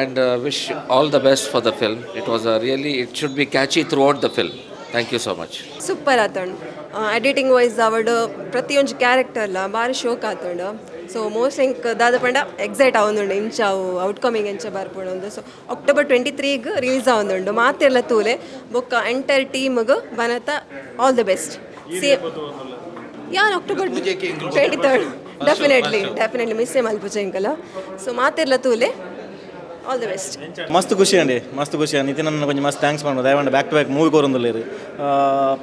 And wish all the best for the film. It was a really, it should be catchy throughout the film. Thank you so much. Super ಆತಂಡು. Editing wise ಅವಡು ಪ್ರತಿಯೊಂಜಿ ಕ್ಯಾರೆಕ್ಟರ್ಲ ಬಾರಿ ಶೋಕ್ ಆತಂಡು. ಸೊ ಮೋಸ್ಟ್ ಎಂಕ್ ದಾದ ಪಂಡ ಎಕ್ಸೈಟ್ ಆವೊಂದುಂಡು ಇಂಚ ಅವು ಔಟ್ಕಮಿಂಗ್ ಎಂಚ ಬರ್ಪುಂಡು. ಸೊ ಅಕ್ಟೋಬರ್ 23ಗ್ ರಿಲೀಸ್ ಆವೊಂದುಂಡು. ಮಾತೆರ್ಲ ತೂಲೆ. ಬೊಕ್ಕ ಎಂಟೈರ್ ಟೀಮ್ಗ್ ಬನತ ಆಲ್ the best. C ಯಾನ್ ಅಕ್ಟೋಬರ್ 23rd. Definitely, definitely ಮಿಸ್ಸೇ ಮಲ್ಪುಜೆ ಎಂಕಲ. ಸೊ ಮಾತೆರ್ಲ ತೂಲೆ. All the best. ಮಸ್ತ್ ಖುಷಿ ಅಂడి, ಮಸ್ತ್ ಖುಷಿ. ನಿತಿನ್ ಅನ್ನ ಕೊಂಚ ಮಸ್ತ್ thanks ಮಾಡ್ಬೋದು. ದಯವಂಡ ಬ್ಯಾಕ್ ಟು ಬ್ಯಾಕ್ ಮೂವಿ ಕೊರೊಂದುಲ್ಲೆರ್.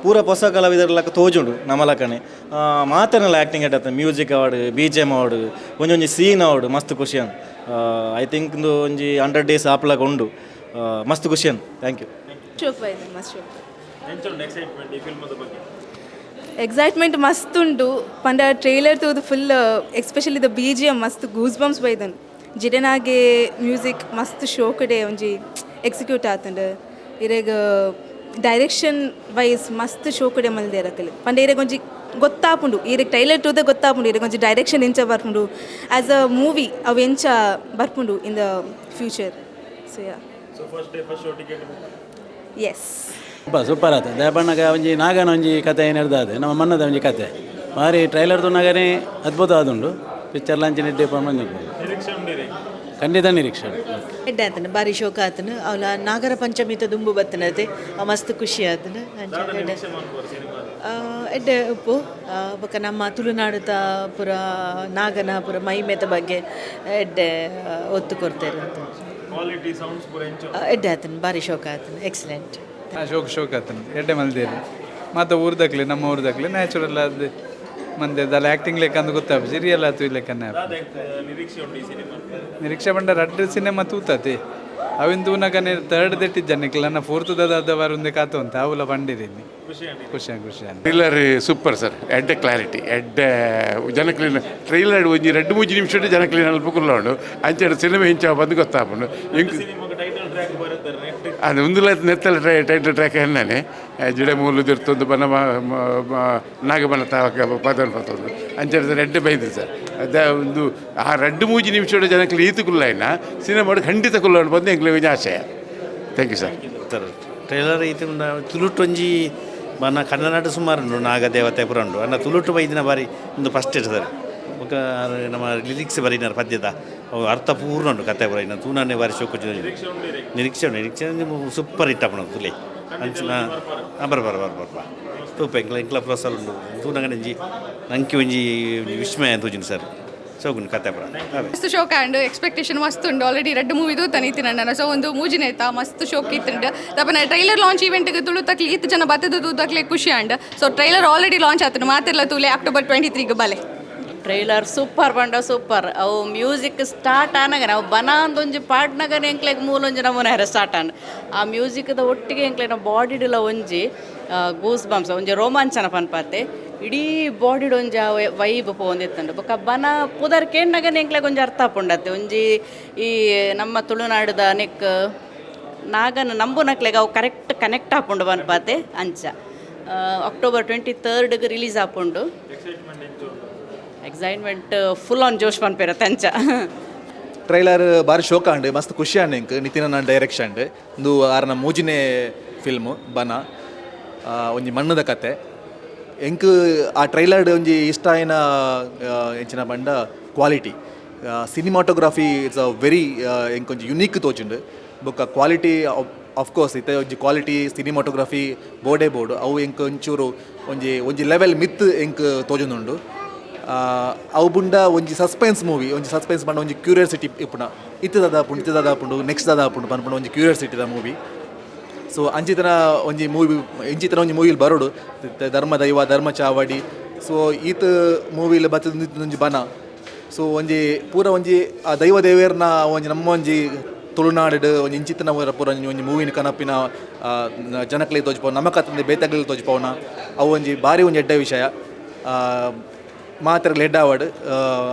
ಪೂರ ಹೊಸ ಕಲಾವಿದರ್ಲಕ ತೋಜುಂಡು ನಮಲಕನೆ. ಮಾತೆರ್ನಲ ಆ್ಯಕ್ಟಿಂಗ್ ಎಡ್ಡೆ. ಮ್ಯೂಸಿಕ್ ಆವಡ್, ಬಿಜಿಎಮ್ ಆವಡ್, ಒಂಜೊಂಜಿ ಸೀನ್ ಆವಡ್, ಮಸ್ತ್ ಖುಷಿ ಅಂಡ್. I think ಇಂದು ಒಂಜಿ 100 ಡೇಸ್ ಆಪ್ಲಾಗ ಉಂಡು. ಮಸ್ತ್ ಖುಷಿ ಅಂಡ್. Thank you. ಶೋಕ್ ಬೈದೆ, ಮಸ್ತ್ ಶೋಕ್. ಎಕ್ಸೈಟ್ಮೆಂಟ್ ಈ ಫಿಲ್ಮದ ಬಗ್ಗೆ? ಎಕ್ಸೈಟ್ಮೆಂಟ್ ಮಸ್ತ್ ಉಂಟು. ಪಂಡ ಟ್ರೈಲರ್ ತೂದು full, especially the BGM ಮಸ್ತ್ ಗೂಸ್ ಬಂಪ್ಸ್ ಬೈದನ್. ಜಿಡೆನಾಗೆ ಮ್ಯೂಸಿಕ್ ಮಸ್ತ್ ಶೋಕಡೆ ಒಂಜಿ ಎಕ್ಸಿಕ್ಯೂಟ್ ಆತಂಡು ಇರೆಗ್. ಡೈರೆಕ್ಷನ್ ವೈಸ್ ಮಸ್ತ್ ಶೋಕುಡೆ ಮಲ್ದೇರ್ ಅಕುಲು. ಪಂಡ ಇರೆಗ್ ಒಂಜಿ ಗೊತ್ತಾಪುಂಡು, ಇರೆಗ್ ಟ್ರೈಲರ್ ತೂದ ಗೊತ್ತಾಪುಂಡು ಇರೆಗ್ ಒಂಜಿ ಡೈರೆಕ್ಷನ್ ಎಂಚ ಬರ್ಪುಂಡು, ಆಸ್ ಅ ಮೂವಿ ಅವು ಎಂಚ ಬರ್ಪುಂಡು in the future. So yeah. So first day first show ticket? Yes. Super super ಆತ. ದಯಪಣ್ಣಗ ಒಂಜಿ ನಾಗನ ಒಂಜಿ ಕತೆ ಏನಿರ್ದಾದೆ, ನಮ್ಮ ಮನ್ನದ ಒಂಜಿ ಕತೆ ಭಾರಿ. ಟ್ರೈಲರ್ ತೂನಗನೇ ಅದ್ಭುತ ಆದುಂಡು. ಪಿಕ್ಚರ್ ಲಾಂಚಿನ ಎಡ್ಡೆ ಪಂದ್. ನಿರೀಕ್ಷೆ ಉಂಡಿರಿ? ಖಂಡಿತ ನಿರೀಕ್ಷೆ. ಎಡ್ಡೆ ಆತನ, ಬಾರಿ ಶೋಕ ಆತನ. ಅವಲ ನಾಗರ ಪಂಚಮಿತ ದುಂಬು ಬತ್ತನತೆ, ಮಸ್ತ್ ಖುಷಿ ಆತನ. ದಾದ ನಿರೀಕ್ಷೆ ಮನ್ಪುವರ್ ಸಿನಿಮಾ? ಎಡ್ಡೆ ಉಪ್ಪು. ಬೊಕ ನಮ್ಮ ತುಳುನಾಡುದ ಪುರ ನಾಗನ ಪುರ ಮಹಿಮೆದ ಬಗ್ಗೆ ಎಡ್ಡೆ ಒತ್ತು ಕೊಡ್ತೇವೆ ಅಂತ. ಕ್ವಾಲಿಟಿ, ಸೌಂಡ್ಸ್ ಪೂರ ಎಂಚ? ಎಡ್ಡೆ ಆತನ, ಬಾರಿ ಶೋಕ ಆತನ, ಎಕ್ಸಲೆಂಟ್. ಶೋಕ್ ಶೋಕ್ ಆತನ, ಎಡ್ಡೆ ಮಲ್ದೇರಿ. ಮಾತ ಊರ್ದಕ್ಲೆ, ನಮ್ಮ ಊರ್ದಕ್ಲೆ ನ್ಯಾಚುರಲ್ ಅದು ಮಂದೆ ದಾಲ ಆ್ಯಕ್ಟಿಂಗ್ ಲೆಕ್ಕ ಅಂದ್ ಗೊತ್ತಾಪುಜಿ, ರಿಯಲ್ ಆತು ಲೆಕ್ಕನೆ. ದಾದ ನಿರೀಕ್ಷೆ ಉಂಡು ಈ ಸಿನಿಮಾ? ನಿರೀಕ್ಷೆ ಪಂಡ ರಡ್ಡ್ ಸಿನಿಮಾ ತೂತತಿ, ಅವಿನ ತೂನಗನೆ ಥರ್ಡ್ ದೆಟ್ಟಿಜ್ಜ ನಿಕ್ಲ ಫೋರ್ತ್ ದಾದ ಒಂದೇ ಕಾತು ಅಂತ ಅವುಲ ಪಂಡಿದ್ದೀನಿ. ಖುಷಿ ಆಂಡ್? ಖುಷಿ ಖುಷಿ ಆಂಡ್. ಟ್ರೈಲರ್ ಸೂಪರ್ ಸರ್, ಎಡ್ಡೆ ಕ್ಲಾರಿಟಿ, ಎಡ್ಡೆ ಜನಕ್ಲಿನ. ಟ್ರೈಲರ್ ಒಂಜಿ ರಡ್ಡ್ ಮೂಜಿ ನಿಮಿಷ ಜನಕ್ಲಿನ ಅಲ್ಪ ಕುಲ್ಲೋಂಡು. ಅಂಚೆ ಸಿನಿಮಾ ಇಂಚ ಬಂದು ಗೊತ್ತಾಪುಂಡು ಎಂಕ್. ಸಿನಿಮಾಗ ಟೈಟಲ್ ಟ್ರ್ಯಾಕ್ ಬರುತ್ತೆ ನೆಟ್. ಅದು ಉಂದುಲ ನೆತ್ತಲ ಟೈಟಲ್ ಟ್ರ್ಯಾಕ್ ಎನ್ನನೆ ಜಿಡೆ ಮೂಲು ದಿರ್ತೊಂದು ಬನ ನಾಗಬನ ತಾವಕ ಪದನ್ ಪತ್ತೊಂದು ಅಂಚೆ ಎಡ್ಡೆ ಬೈದು ಸರ್. ಅದ ಒಂದು ಆ ರಡ್ಡ್ ಮೂಜಿ ನಿಮಿಷ ಜನಕ್ಲಿ ಈತು ಕುಲ್ಲಾಯಿನ ಸಿನಿಮಾ ಖಂಡಿತ ಕುಲ್ಲೋಂಡು ಬಂದು ಎಂಕ್ಲೆ ಒಂಜಿ ಆಶಯ. Thank you sir. Sir, trailer ಇತ್ತು ತುಳುಟು ಒಂಜಿ ಬನ ಕನ್ನಡ ಸುಮಾರು ಉಂಡು, ನಾಗದೇವತೆ ಪುರ ಉಂಡು ಅನ್ನ. ತುಳುಟು ಬೈದಿನ ಬಾರಿ ಒಂದು ಫಸ್ಟ್ ಸರ್. ಬೊಕ ನಮ್ಮ ಲಿರಿಕ್ಸ್ ಬರೀನಾರ ಪದ್ಯದ ಅವು ಅರ್ಥಪೂರ್ಣ ಉಂಟು. ಕತೆ ಪುರ ಇನ್ನು ತೂನಾನೆ ಬಾರಿ ಶೋಕು. ನಿರೀಕ್ಷೆ ಉಂಡು, ನಿರೀಕ್ಷೆ ಸೂಪರ್ ಹಿಟ್ ಆಪುಂಡು ತುಲೆ ಅಂಚಿನ. ಹಾಂ, ಬರ ಬರ ಬರ ಬರ ತೂಪ ಎಂಕ್ಲ ಎಂಕ್ಲ ಪ್ರೋತ್ಸಾಹ ಉಂಡು. ತೂನಗ ಒಂಜಿ ನಂಕಿ ಒಂಜಿ ವಿಸ್ಮಯ ತೂಜಿನ ಸರ್, ಶೋಕುಂಡು ಕತೆ ಪುರ. ಮಸ್ತ್ ಶೋಕ ಆಂಡ್ ಎಕ್ಸ್ಪೆಕ್ಟೇಷನ್ ಮಸ್ತ್ ಉಂಡು. ಆಲ್ರೆಡಿ ರಡ್ಡ್ ಮೂವಿ ತೂತ ನಿತಿನ. ಸೊ ಒಂದು ಮೂಜಿನೇತ ಮಸ್ತ್ ಶೋಕ್ ಇತ್ತುಂಡು. ತಪನ ಟ್ರೈಲರ್ ಲಾಂಚ್ ಇವೆಂಟ್ಗೆ ತುಳು ತಕ್ಲಿ ಈತ್ ಜನ ಬತ್ತದ ತೂತಕ್ಲೆ ಖುಷಿ ಆಂಡ್. ಸೊ ಟ್ರೈಲರ್ ಆಲ್ರೆಡಿ ಲಾಂಚ್ ಆತನು, ಮಾತೆಲ್ಲ ತೂಲೆ. ಅಕ್ಟೋಬರ್ 23ಗೆ ಬಲೆ. ಟ್ರೈಲರ್ ಸೂಪರ್ ಪಂಡ ಸೂಪರ್. ಅವು ಮ್ಯೂಸಿಕ್ ಸ್ಟಾರ್ಟ್ ಆನಗನೆ, ಅವು ಬನ ಒಂಜಿ ಪಾಡ್ನಗನೆ ಎಂಕ್ಲೆಗ್ ಮೂಲೊಂಜಿ ನಮೂನೆ ಸ್ಟಾರ್ಟ್ ಆಂಡ್. ಆ ಮ್ಯೂಸಿಕ್ದ ಒಟ್ಟಿಗೆ ಎಂಕ್ಲೆನ ಬಾಡಿಡುಲ ಒಂಜಿ ಗೂಸ್ ಬಂಪ್ಸ್, ಒಂಜಿ ರೋಮಾಂಚನ ಪನ್ಪಾತೆ. ಇಡೀ ಬಾಡಿಡ್ ಒಂಜಿ ಆ ವೈಬ್ ಪೋವೊಂದಿತ್ತುಂಡು. ಬೊಕ ಬನ ಪುದರ್ ಕೇನ್ನಗನೆ ಎಂಕ್ಲೆಗ್ ಒಂಜಿ ಅರ್ಥ ಆಪುಂಡತ್ತೆ. ಒಂಜಿ ಈ ನಮ್ಮ ತುಳುನಾಡುದ ನೆಕ್ ನಾಗನ ನಂಬುನಕ್ಲೆಗ್ ಅವು ಕರೆಕ್ಟ್ ಕನೆಕ್ಟ್ ಆಪುಂಡು ಪನ್ಪಾತೆ ಅಂಚ. ಅಕ್ಟೋಬರ್ 23ಗ್ ರಿಲೀಸ್ ಆಪುಂಡು. ಎಕ್ಸೈಟ್ಮೆಂಟ್ ಎಂಚ ಉಂಡು? ಎಕ್ಸೈಟ್ಮೆಂಟ್ ಫುಲ್ ಆನ್ ಜೋಶ್ ಪನ್ಪೆರತ್ತೆ ಅಂಚ. ಟ್ರೈಲರ್ ಬಾರಿ ಶೋಕ ಆಂಡ್, ಮಸ್ತ್ ಖುಷಿ ಆಂಡ್ ಎಂಕ್. ನಿತಿನ ಡೈರೆಕ್ಷನ್ ಇಂದು ಆರ್ನ ಮೂಜಿನೇ ಫಿಲ್ಮ್ ಬನ. ಒಂಜಿ ಮಣ್ಣದ ಕತೆ. ಎಂಕ್ ಆ ಟ್ರೈಲರ್ಡ್ ಒಂಜಿ ಇಷ್ಟ ಆಯಿನ ಎಂಚಿನ ಪಂಡ quality, cinematography. It's a very ಎಂಕ್ ಒಂಜಿ ಯುನೀಕ್ ತೋಜುಂಡು. ಬೊಕ್ಕ ಕ್ವಾಲಿಟಿ ಕೋರ್ಸ್, ಇತ್ತೆ ಒಂಜಿ ಕ್ವಾಲಿಟಿ ಸಿನಿಮಾಟೋಗ್ರಫಿ ಬೋಡೇ ಬೋಡು. ಅವು ಎಂಕ್ ಒಂಚೂರು ಒಂಜಿ ಒಂಜಿ ಲೆವೆಲ್ ಮಿತ್ ಎಂಕ್ ತೋಜೊಂದುಂಡು. ಅವು ಬುಂಡ ಒಂಜಿ ಸಸ್ಪೆನ್ಸ್ ಮೂವಿ. ಒಂಜಿ ಸಸ್ಪೆನ್ಸ್ ಪಂಡ ಒಂಜಿ ಕ್ಯೂರಿಯಾಸಿಟಿ ಇಪ್ಪುನ, ಇತ್ತೆ ದಾದ ಆಪುಂಡು, ಇತ್ತೆ ದಾದ ಆಪುಂಡು, ನೆಕ್ಸ್ಟ್ ದಾದ ಆಪುಂಡು ಪನ್ಪುಂಡು ಒಂಜಿ ಕ್ಯೂರಿಯಾಸಿಟಿದ ಮೂವಿ. ಸೊ ಅಂಚಿತನ ಒಂಜಿ ಮೂವಿ, ಇಂಚಿತನ ಒಂಜಿ ಮೂವಿಲಿ ಬರೋಡು, ಧರ್ಮ ದೈವ, ಧರ್ಮ ಚಾವಡಿ. ಸೊ ಈತ್ ಮೂವಿಲಿ ಬತ್ತದ ಒಂಜಿ ಬನ. ಸೊ ಒಂಜಿ ಪೂರ ಒಂಜಿ ಆ ದೈವ ದೇವೇರ್ನ ಒಂಜಿ ನಮ್ಮ ಒಂಜಿ ತುಳುನಾಡು ಒಂಜಿ ಇಂಚಿತನ ಪೂರ ಒಂಜಿ ಒಂಜಿ ಮೂವಿನ ಕನಪಿನ ಜನಕ್ಲೆ ತೋಜಿಪವು, ನಮಕತ್ತಂದೆ ಬೇತಗಳಿಗೆ ತೋಜಿಪವನ, ಅವು ಒಂಜಿ ಭಾರಿ ಒಂಜಿ ಎಡ್ಡೆ ವಿಷಯ. ಮಾತ್ರ ಲೆಡ್ ಆವಡ್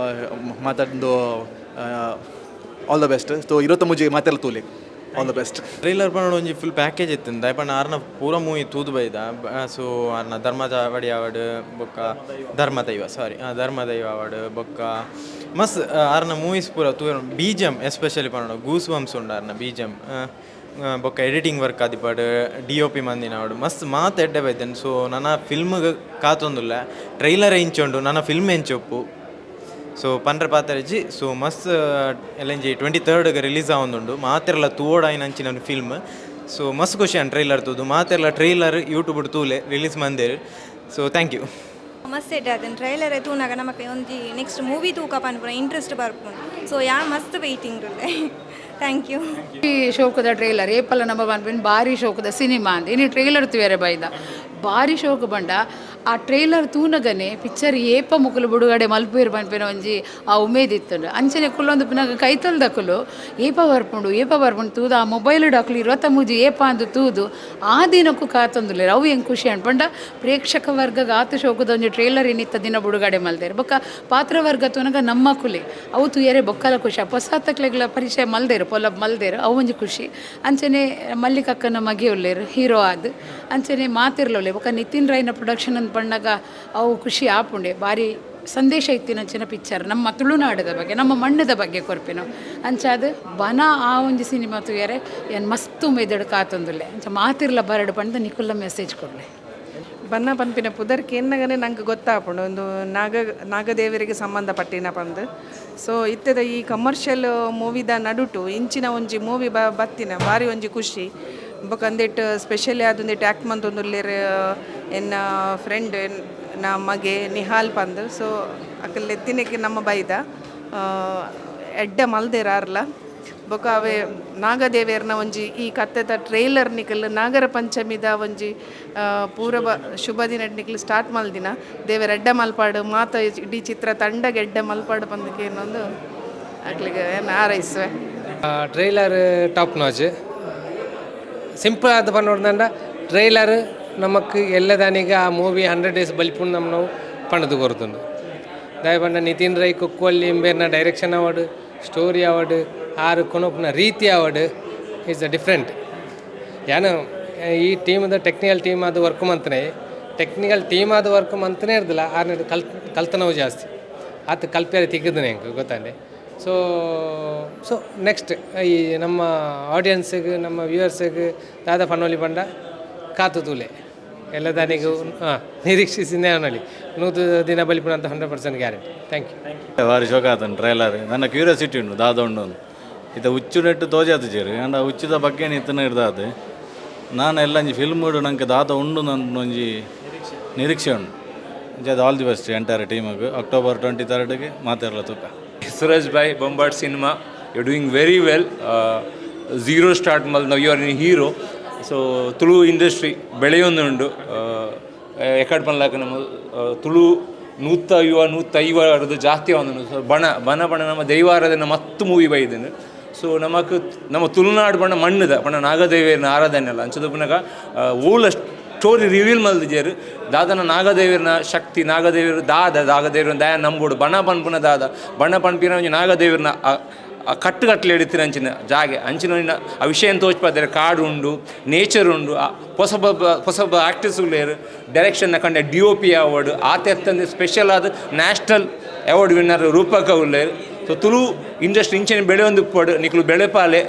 ಮಾತಾಡ್ದು. ಆಲ್ the best. So 23 ಮಾತೆಲ್ಲ ತೂಲೆ, ಆಲ್ the best. Trailer ಪಂಡ ಒಂಜಿ ಫುಲ್ ಪ್ಯಾಕೇಜ್ ಇತ್ತು. ದಾಯೆ ಆರ್ನ ಪೂರ ಮೂವಿ ತೂದು ಬೈದ. ಸೊ ಆರ್ನ ಧರ್ಮ ಚಾವಡಿ ಆವಡ್, ಬೊಕ್ಕ ಧರ್ಮ ದೈವ, ಸಾರಿ, ಧರ್ಮ ದೈವ ಆವಡ್, ಬೊಕ್ಕ ಮಸ್ತ್ ಆರ್ನ ಮೂವೀಸ್ ಪೂರ ತೂ. ಬಿ ಜಿ ಎಮ್ ಎಸ್ಪೆಷಲಿ ಪನೊಡು, ಗೂಸ್ ಬಂಪ್ಸ್ ಉಂಡು ಆರ್ನ ಬಿ ಜಿ ಎಮ್. ಬೊಕ್ಕ ಎಡಿಟಿಂಗ್ ವರ್ಕ್ ಆದಿಪ್ಪಡ್, ಡಿ ಒ ಪಿ ಮಂದಿನ ಆವಡ್, ಮಸ್ತ್ ಮಾತ ಎಡ್ಡೆ ಬೈದೆನ್. ಸೊ ನನ ಫಿಲ್ಮ್ಗ್ ಕಾತೊಂದುಲ್ಲ. ಟ್ರೈಲರ್ ಎಂಚುಂಡು, ನನ್ನ ಫಿಲ್ಮ್ ಎಂಚೊಪ್ಪು, ಸೊ ಪಂಡ್ರೆ ಪಾತೆರಜ್ಜಿ. ಸೊ ಮಸ್ತ್ ಎಲ್ಲಂಜಿ 23ಗ್ ರಿಲೀಸ್ ಆವೊಂದುಂಡು. ಮಾತೆರ್ಲ ತೂವೊಡಾಯಿನಂಚಿನ ಫಿಲ್ಮ್. ಸೊ ಮಸ್ತ್ ಖುಷಿ ಆಂಡ್ ಟ್ರೈಲರ್ ತೂದು. ಮಾತೆರ್ಲ ಟ್ರೈಲರ್ ಯೂಟ್ಯೂಬ್ ತೂಲೆ, ರಿಲೀಸ್ ಮಂದೇರು. ಸೊ thank you. ಮಸ್ತ್ ಎಡ್ಡೆ ಅದನ್ನ. ಟ್ರೈಲರ್ ತೂನಗ ನಮಕ್ ಒಂಜಿ ನೆಕ್ಸ್ಟ್ ಮೂವಿ ತೂಕ ಪನ್ಪುನ ಇಂಟ್ರೆಸ್ಟ್ ಬರ್ಪುಂಡು. ಸೊ ಯಾನ್ ಮಸ್ತ್ ವೆಯ್ಟಿಂಗ್ ಉಲ್ಲೆ. Thank you. ಈ ಶೋಕದ ಟ್ರೈಲರ್ ಏಪಲ್ಲ ನಮ್ಮ ಪನ್ಪಿನ ಬಾರಿ ಶೋಕದ ಸಿನಿಮಾ ಅಂದ್. ಇನಿ ಟ್ರೈಲರ್ ತೂಯರೆ ಬೈದ, ಬಾರಿ ಶೋಕು ಬಂಡ. ಆ ಟ್ರೈಲರ್ ತೂನಗನೆ ಪಿಕ್ಚರ್ ಏಪ ಮುಕುಲು ಬುಡುಗಡೆ ಮಲ್ಪೇರು ಪನ್ಪಿನ ಒಂಜಿ ಆ ಉಮೇದ್ ಇತ್ತುಂಡು. ಅಂಚನೆ ಕುಲ್ಲೊಂದು ಪುನಗ ಕೈತಲ್ದಕುಲು ಏಪ ಬರ್ಪುಂಡು ಏಪ ಬರ್ಪುಂಡು ತೂದು ಆ ಮೊಬೈಲ್ ಡಾಕ್ಲು 23 ಏಪ ಅಂದು ತೂದು ಆ ದಿನಕ್ಕೂ ಕಾತೊಂದುಲ್ಲೇರು. ಅವು ಹೆಂಗೆ ಖುಷಿ ಅನ್ಪಂಡ ಪ್ರೇಕ್ಷಕ ವರ್ಗಗ ಆತು ಶೋಕದ ಒಂಜಿ ಟ್ರೈಲರ್ ಏನಿತ್ತ ದಿನ ಬುಡುಗಡೆ ಮಲ್ದೇರು. ಬೊಕ್ಕ ಪಾತ್ರವರ್ಗ ತೂನಗ ನಮ್ಮ ಕುಲೆ ಅವು ತೂಯರೆ ಬೊಕ್ಕಲ ಖುಷಿ. ಹೊಸ ಪರಿಚಯ ಮಲ್ದೇರು ಪೊಲಬ್ ಮಲ್ದೇರು ಅವು ಒಂಜಿ ಖುಷಿ. ಅಂಚನೆ ಮಲ್ಲಿಕಕ್ಕನ ಮಗೆ ಉಲ್ಲೇರು ಹೀರೋ ಆದ್ ಅಂಚನೆ ಮಾತಿರ್ಲೊಲ್ಲೆ. ಬೊಕ್ಕ ನಿತಿನ್ ರೈನ ಪ್ರೊಡಕ್ಷನ್ ಅಂತ ಪಣ್ಣಾಗ ಅವು ಖುಷಿ ಆಪುಂಡೆ. ಭಾರಿ ಸಂದೇಶ ಇತ್ತಿನಂಚಿನ ಪಿಕ್ಚರ್ ನಮ್ಮ ತುಳುನಾಡದ ಬಗ್ಗೆ ನಮ್ಮ ಮಣ್ಣದ ಬಗ್ಗೆ ಕೊರ್ಪಿನವು. ಅಂಚಾದ ಬನ ಆ ಒಂಜಿ ಸಿನಿಮಾ ತೂಯರೆ ಏನು ಮಸ್ತ್ ಉಮೇದಡು ಕಾತೊಂದುಲ್ಲೆ. ಅಂಚ ಮಾತಿರ್ಲ ಬರಡು ಪಂಡ ನಿಕುಲ್ಲ ಮೆಸೇಜ್ ಕೊಡ್ಲೆ. ಬನ್ನ ಪನ್ಪಿನ ಪುದರ್ಕೆ ಎನ್ನಗನೆ ನಂಗೆ ಗೊತ್ತಾಪುಂಡು ಒಂದು ನಾಗದೇವರಿಗೆ ಸಂಬಂಧಪಟ್ಟಿನ ಪಂದು. ಸೊ ಇತ್ತದ ಈ ಕಮರ್ಷಿಯಲ್ ಮೂವಿದ ನಡುಟು ಇಂಚಿನ ಒಂಜಿ ಮೂವಿ ಬತ್ತಿನ ಭಾರಿ ಒಂಜಿ ಖುಷಿ. ಬೊಕ ಅಂದೆಟ್ ಸ್ಪೆಷಲಿ ಅದೊಂದಿಟ್ಟು ಆ್ಯಕ್ಟ್ ಮಂತೊಂದುಲ್ಲೆರ್ ಎನ್ನ ಫ್ರೆಂಡ್ ಎನ್ನ ಮಗೆ ನಿಹಾಲ್ ಪಂದು. ಸೊ ಅಕಲ್ ಎತ್ತಿನಕ್ಕೆ ನಮ್ಮ ಬೈದ ಎಡ್ಡೆ ಮಲ್ದೇರ್ ಆರ್ಲ. ಬೊಕ ಅವೇ ನಾಗದೇವೇರ್ನ ಒಂಜಿ ಈ ಕತ್ತೆದ ಟ್ರೈಲರ್ ನಿಕಲ್ ನಾಗರ ಪಂಚಮಿದ ಒಂಜಿ ಪೂರ್ವ ಶುಭ ದಿನ ನಿಕಲ್ ಸ್ಟಾರ್ಟ್ ಮಲ್ದಿನ ದೇವರ ಎಡ್ಡೆ ಮಲ್ಪಾಡು ಮಾತ ಇಡೀ ಚಿತ್ರ ತಂಡಗೆ ಎಡ್ಡೆ ಮಲ್ಪಾಡು ಬಂದಕ್ಕೆ ಇನ್ನೊಂದು ಅಕ್ಲಿಗೆ ಏನು ಹಾರೈಸುವೆ. Trailer top notch simple ಆದ ಪನ್ನೋಡ್ದಂಡ ಟ್ರೈಲರ್ ನಮಕ್ ಎಲ್ಲದಾನಿಗೆ ಆ ಮೂವಿ 100 ಡೇಸ್ ಬಲಿಪುಂಡು ನಮ್ಮ ನಾವು ಪಣದು ಕೊರ್ತುಂಡು. ದಯಪಂಡ Nitin Rai ಕುಕ್ಕುವಲ್ಲಿ ಇಂಬೇರ್ನ direction award story award ಆರು ಕೊನೊಪ್ಪುನ ರೀತಿ award is a different. ಯಾನು ಈ ಟೀಮ್ದ ಟೆಕ್ನಿಕಲ್ ಟೀಮ್ ಅದು ವರ್ಕ್ ಮಂತನೇ ಟೆಕ್ನಿಕಲ್ ಟೀಮ್ ಅದು ವರ್ಕ್ ಮಂತನೇ ಇರ್ದಿಲ್ಲ ಆರ್ನ ಕಲ್ತನವು ಜಾಸ್ತಿ ಆತ ಕಲ್ಪ್ಯಾರ ತಿಕ್ಕದನೆ ಹೆಂಗೆ ಗೊತ್ತಾಂಡೆ. So so next ಈ ನಮ್ಮ ಆಡಿಯನ್ಸಿಗೆ ನಮ್ಮ ವ್ಯೂವರ್ಸಿಗೆ ದಾದ ಪನ್ನೊಲಿ ಪಂಡ ಕಾತು ತೂಲೆ ಎಲ್ಲ ದಾನಿಗೂ ಹಾಂ ನಿರೀಕ್ಷಿಸಿನೇ ಅನ್ನಲಿ 100 ದಿನ ಬಲಿಪುಣ ಅಂತ 100% guarantee. Thank you. ಭಾರಿ ಶೋಕ ಆತನು ಟ್ರೈಲರ್ ನನ್ನ ಕ್ಯೂರಿಯಾಸಿಟಿ ಉಂಟು ದಾದ ಉಂಡು ಇತ್ತ ಹುಚ್ಚು ನೆಟ್ಟು ತೋಜಾತು ಜೇರು ಅಂಡ ಹುಚ್ಚುದ ಬಗ್ಗೆ ಇತ್ತನ ಇರ್ದಾದು ನಾನು ಎಲ್ಲ ಒಂಜಿ ಫಿಲ್ಮ್ ನಂಗೆ ದಾದ ಉಂಡು ನನ್ನ ಒಂಜಿ ನಿರೀಕ್ಷೆ ಉಂಡು. ಅದು all the best entire ಟೀಮಿಗೆ. October 23 ಮಾತಾಡಲ ತೂಕ. Suraj bhai, Bombat cinema, you doing very well. Zero start Mal now you are in hero. So Tulu industry ಬೆಳೆಯೊಂದುಂಡು ಎಕಡ್ ಪನ್ಲಾಕ ನಮ್ಮ ತುಳು 150 150 ಜಾಸ್ತಿ ಒಂದು. ಸೊ ಬಣ ಬಣ ಬಣ ನಮ್ಮ ದೈವಾರಾಧನೆ ಮತ್ತು ಮೂವಿ ಬೈದನು. ಸೊ ನಮಕ್ ನಮ್ಮ ತುಳುನಾಡು ಬಣ್ಣ ಮಣ್ಣದ ಬಣ್ಣ ನಾಗದೇವಿಯರನ್ನ ಆರಾಧನೆ ಅಲ್ಲ ಅಂಚದ ಪುನಗ ಓಲ ಸ್ಟೋರಿ ರಿವೀಲ್ ಮಲ್ದಿಜೇರು ದಾದನ ನಾಗದೇವಿಯರನ ಶಕ್ತಿ ನಾಗದೇವಿಯರು ದಾದ ನಾಗದೇವಿಯರ ದಯ ನಂಬೋಡು ಬಣ ಪನ್ಪುನ ದಾದ ಬಣ ಪನ್ಪಿನ ಒಂಜಿ ನಾಗದೇವಿಯರನ್ನ ಆ ಕಟ್ಟುಕಟ್ಟಲೆ ಹಿಡಿತಿನ ಅಂಚಿನ ಜಾಗೆ ಅಂಚಿನ ಆ ವಿಷಯ ತೋಚ್ಪಾದರೆ ಕಾಡು ಉಂಡು ನೇಚರ್ ಉಂಡು ಹೊಸ ಹೊಸ ಆ್ಯಕ್ಟರ್ಸ್ ಉಳ್ಳೇರು ಡೈರೆಕ್ಷನ್ನ ಕಂಡ D O P award ಆತ ಸ್ಪೆಷಲ್ ಆದ national award winner ರೂಪಕ ಉಳ್ಳೇರು. ಸೊ ತುಳು ಇಂಡಸ್ಟ್ರಿ ಇಂಚಿನ ಬೆಳೆಯೊಂದು ಪಡು ನಿಕ್ಲು ಬೆಳೆಪಾಲೆ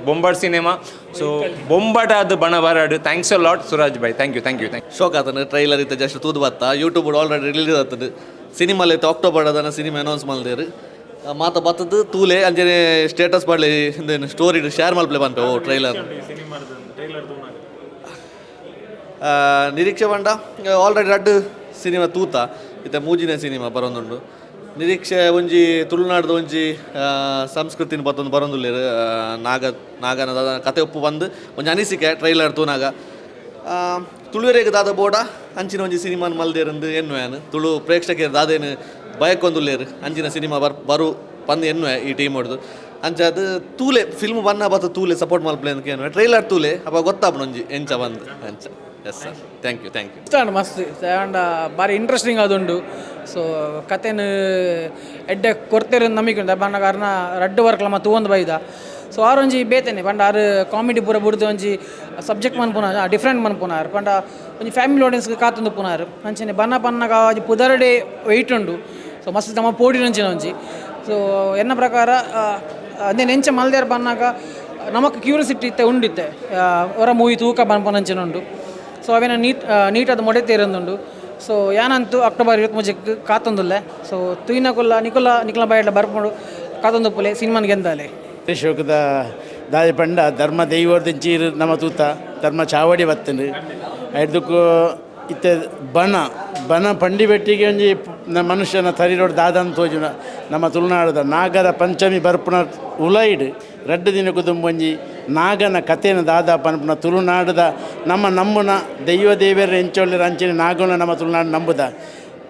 ಬೊಂಬಾಟ್ ಸಿನಿಮಾ. ಸೊ ಬೊಂಬಾಟ ಅದು ಬಣ ಬರಾಡು. Thanks a lot Suraj bhai. Thank you thank you thank you. ಶೋಕ್ ಆತನು ಟ್ರೈಲರ್ ಇತ್ತ ಜಸ್ಟ್ ತೂದು ಬತ್ತ YouTube already release ಆಗ್ತದೆ. ಸಿನಿಮಾಲ್ ಇತ್ತು ಅಕ್ಟೋಬರ್ ಅದನ್ನು ಸಿನಿಮಾ ಅನೌನ್ಸ್ ಮಲ್ದೇರು ಮಾತ ಬತ್ತದು ತೂಲೆ ಅಂಜನೆ ಸ್ಟೇಟಸ್ ಮಾಡಲಿ ಸ್ಟೋರಿ ಶೇರ್ ಮಲ್ಪಲೆ ಬಂತು ಓ ಟ್ರೈಲರ್ ನಿರೀಕ್ಷೆ ಬಂಡ ಆಲ್ರೆಡಿ ರಡ್ಡು ಸಿನಿಮಾ ತೂತ ಇತ್ತ ಮೂಜಿನ ಸಿನಿಮಾ ಬರೋದುಂಡು. ನಿರೀಕ್ಷೆ ಒಂಜಿ ತುಳುನಾಡ್ದ ಒಂಜಿ ಸಂಸ್ಕೃತಿನ ಬತ್ತೊಂದು ಬರೋದುಲ್ಲೇರು ನಾಗ ನಾಗನ ಕತೆ ಒಪ್ಪು ಬಂದು ಒಂಜಿ ಅನಿಸಿಕೆ ಟ್ರೈಲರ್ ತೂನಾಗ ತುಳುವರೆಗೆ ದಾದ ಬೋಡ ಅಂಚಿನ ಒಂಜಿ ಸಿನಿಮಾನ ಮಲ್ದೇರಂದು ಎನ್ನುವೇನು ತುಳು ಪ್ರೇಕ್ಷಕರು ದಾದೇನು ಬಯಕೊಂದುಲ್ಲೇರು ಅಂಚಿನ ಸಿನಿಮಾ ಬರು ಪಂದು ಎನ್ನುವೆ ಈ ಟೀಮ್ ಹೊಡೆದು ಅಂಚ ಅದು ತೂಲೆ ಫಿಲ್ಮ್ ಬನ್ನ ಬತ್ತ ತೂಲೆ ಸಪೋರ್ಟ್ ಮಲ್ಪಲೆ ಅಂತ ಎನ್ನುವೆ ಟ್ರೈಲರ್ ತೂಲೆ ಅಪ್ಪ ಗೊತ್ತಾಪಣ ಒಂಜಿ ಎಂಚ ಬಂದು ಅಂಚ. Yes sir, thank you thank you. ಇಷ್ಟ ಮಸ್ತ್ ಆ್ಯಂಡ್ ಭಾರಿ ಇಂಟ್ರೆಸ್ಟಿಂಗ್ ಅದುಂಡು. ಸೊ ಕತೆನು ಎಡ್ಡೆ ಕೊರ್ತೆರ್ ನಂಬಿಕೆ ಉಂಡು ಬಣ್ಣ ಅರ್ನ ರಡ್ಡು ವರ್ಕ್ಲ ಮತ್ತು ತೂವೊಂದು ಬೈದ. ಸೊ ಆರೊಂಜಿ ಬೇತೆನೆ ಪಂಡ ಆರು ಕಾಮಿಡಿ ಪೂರ ಬುಡ್ದು ಒಂಜಿ ಸಬ್ಜೆಕ್ಟ್ ಮನ್ಪುನ ಡಿಫ್ರೆಂಟ್ ಮನ್ಪುನಾರ್ ಪಂಡ ಒಂಜಿ ಫ್ಯಾಮಿಲಿ ಆಡಿಯನ್ಸ್ಗೆ ಕಾತೊಂದು ಪುನಾರ್ ಅಂಚನೆ ಬಣ್ಣ ಪನ್ನಗ ಒಂಜಿ ಪುದರ್ಡೆ ವೆಯ್ಟ್ ಉಂಡು. ಸೊ ಮಸ್ತ್ ನಮ್ಮ ಪೋಡಿನಂಚಿನ ಒಂಜಿ. ಸೊ ಎನ್ನ ಪ್ರಕಾರ ಅದೇ ನೆಂಚ ಮಲ್ದೇರ್ ಬನ್ನಾಗ ನಮಕ್ ಕ್ಯೂರಿಯಾಸಿಟಿ ಇತ್ತೆ ಉಂಡಿತ್ತೆ ಅವರ ಮೂವಿ ತೂಕ ಬನ್ಪನಂಚಿನ ಉಂಡು. ಸೊ ಅವೇನ ನೀಟಾದ ಮೊಡೆ ತೇರೊಂದುಂಡು. ಸೊ ಯಾನಂತೂ ಅಕ್ಟೋಬರ್ 23 ಕಾತೊಂದುಲ್ಲೆ. ಸೊ ತುಯಿನಕುಲ್ಲ ನಿಕುಲ ನಿಕಲ ಬಾಯಿಡ್ಲ ಬರ್ಪುಂಡು ಕಾತೊಂದು ಪುಲೆ ಸಿನಿಮಾನ್ ಗೆಂದಾಲೆ. ಶೋಕದ ದಾದಿ ಪಂಡ ಧರ್ಮ ದೈವರ್ದಿಂಚಿ ನಮ್ಮ ತೂತ ಧರ್ಮ ಚಾವಡಿ ಬತ್ತಂಡು ಐದಕ್ಕೂ ಇತ್ತೆ ಬಣ ಬಣ ಪಂಡಿ ಬೆಟ್ಟಿಗೆ ಒಂಜಿ ಮನುಷ್ಯನ ತರಿರೋಡ್ ದಾದನ್ ತೋಜುನ ನಮ್ಮ ತುಳುನಾಡದ ನಾಗರ ಪಂಚಮಿ ಬರ್ಪುನ ಉಲೈಡ್ ರಡ್ಡು ದಿನಕ್ಕೂ ದುಂಬೊಂಜಿ ನಾಗನ ಕಥೆನ ದಾದ ಪನ್ಪುನ ತುಳುನಾಡದ ನಮ್ಮ ನಂಬುನ ದೈವ ದೇವೆರ್ ಎಂಚೊಲ್ಲೆರ್ ಅಂಚನೆ ನಾಗನ ನಮ್ಮ ತುಳುನಾಡು ನಂಬುದ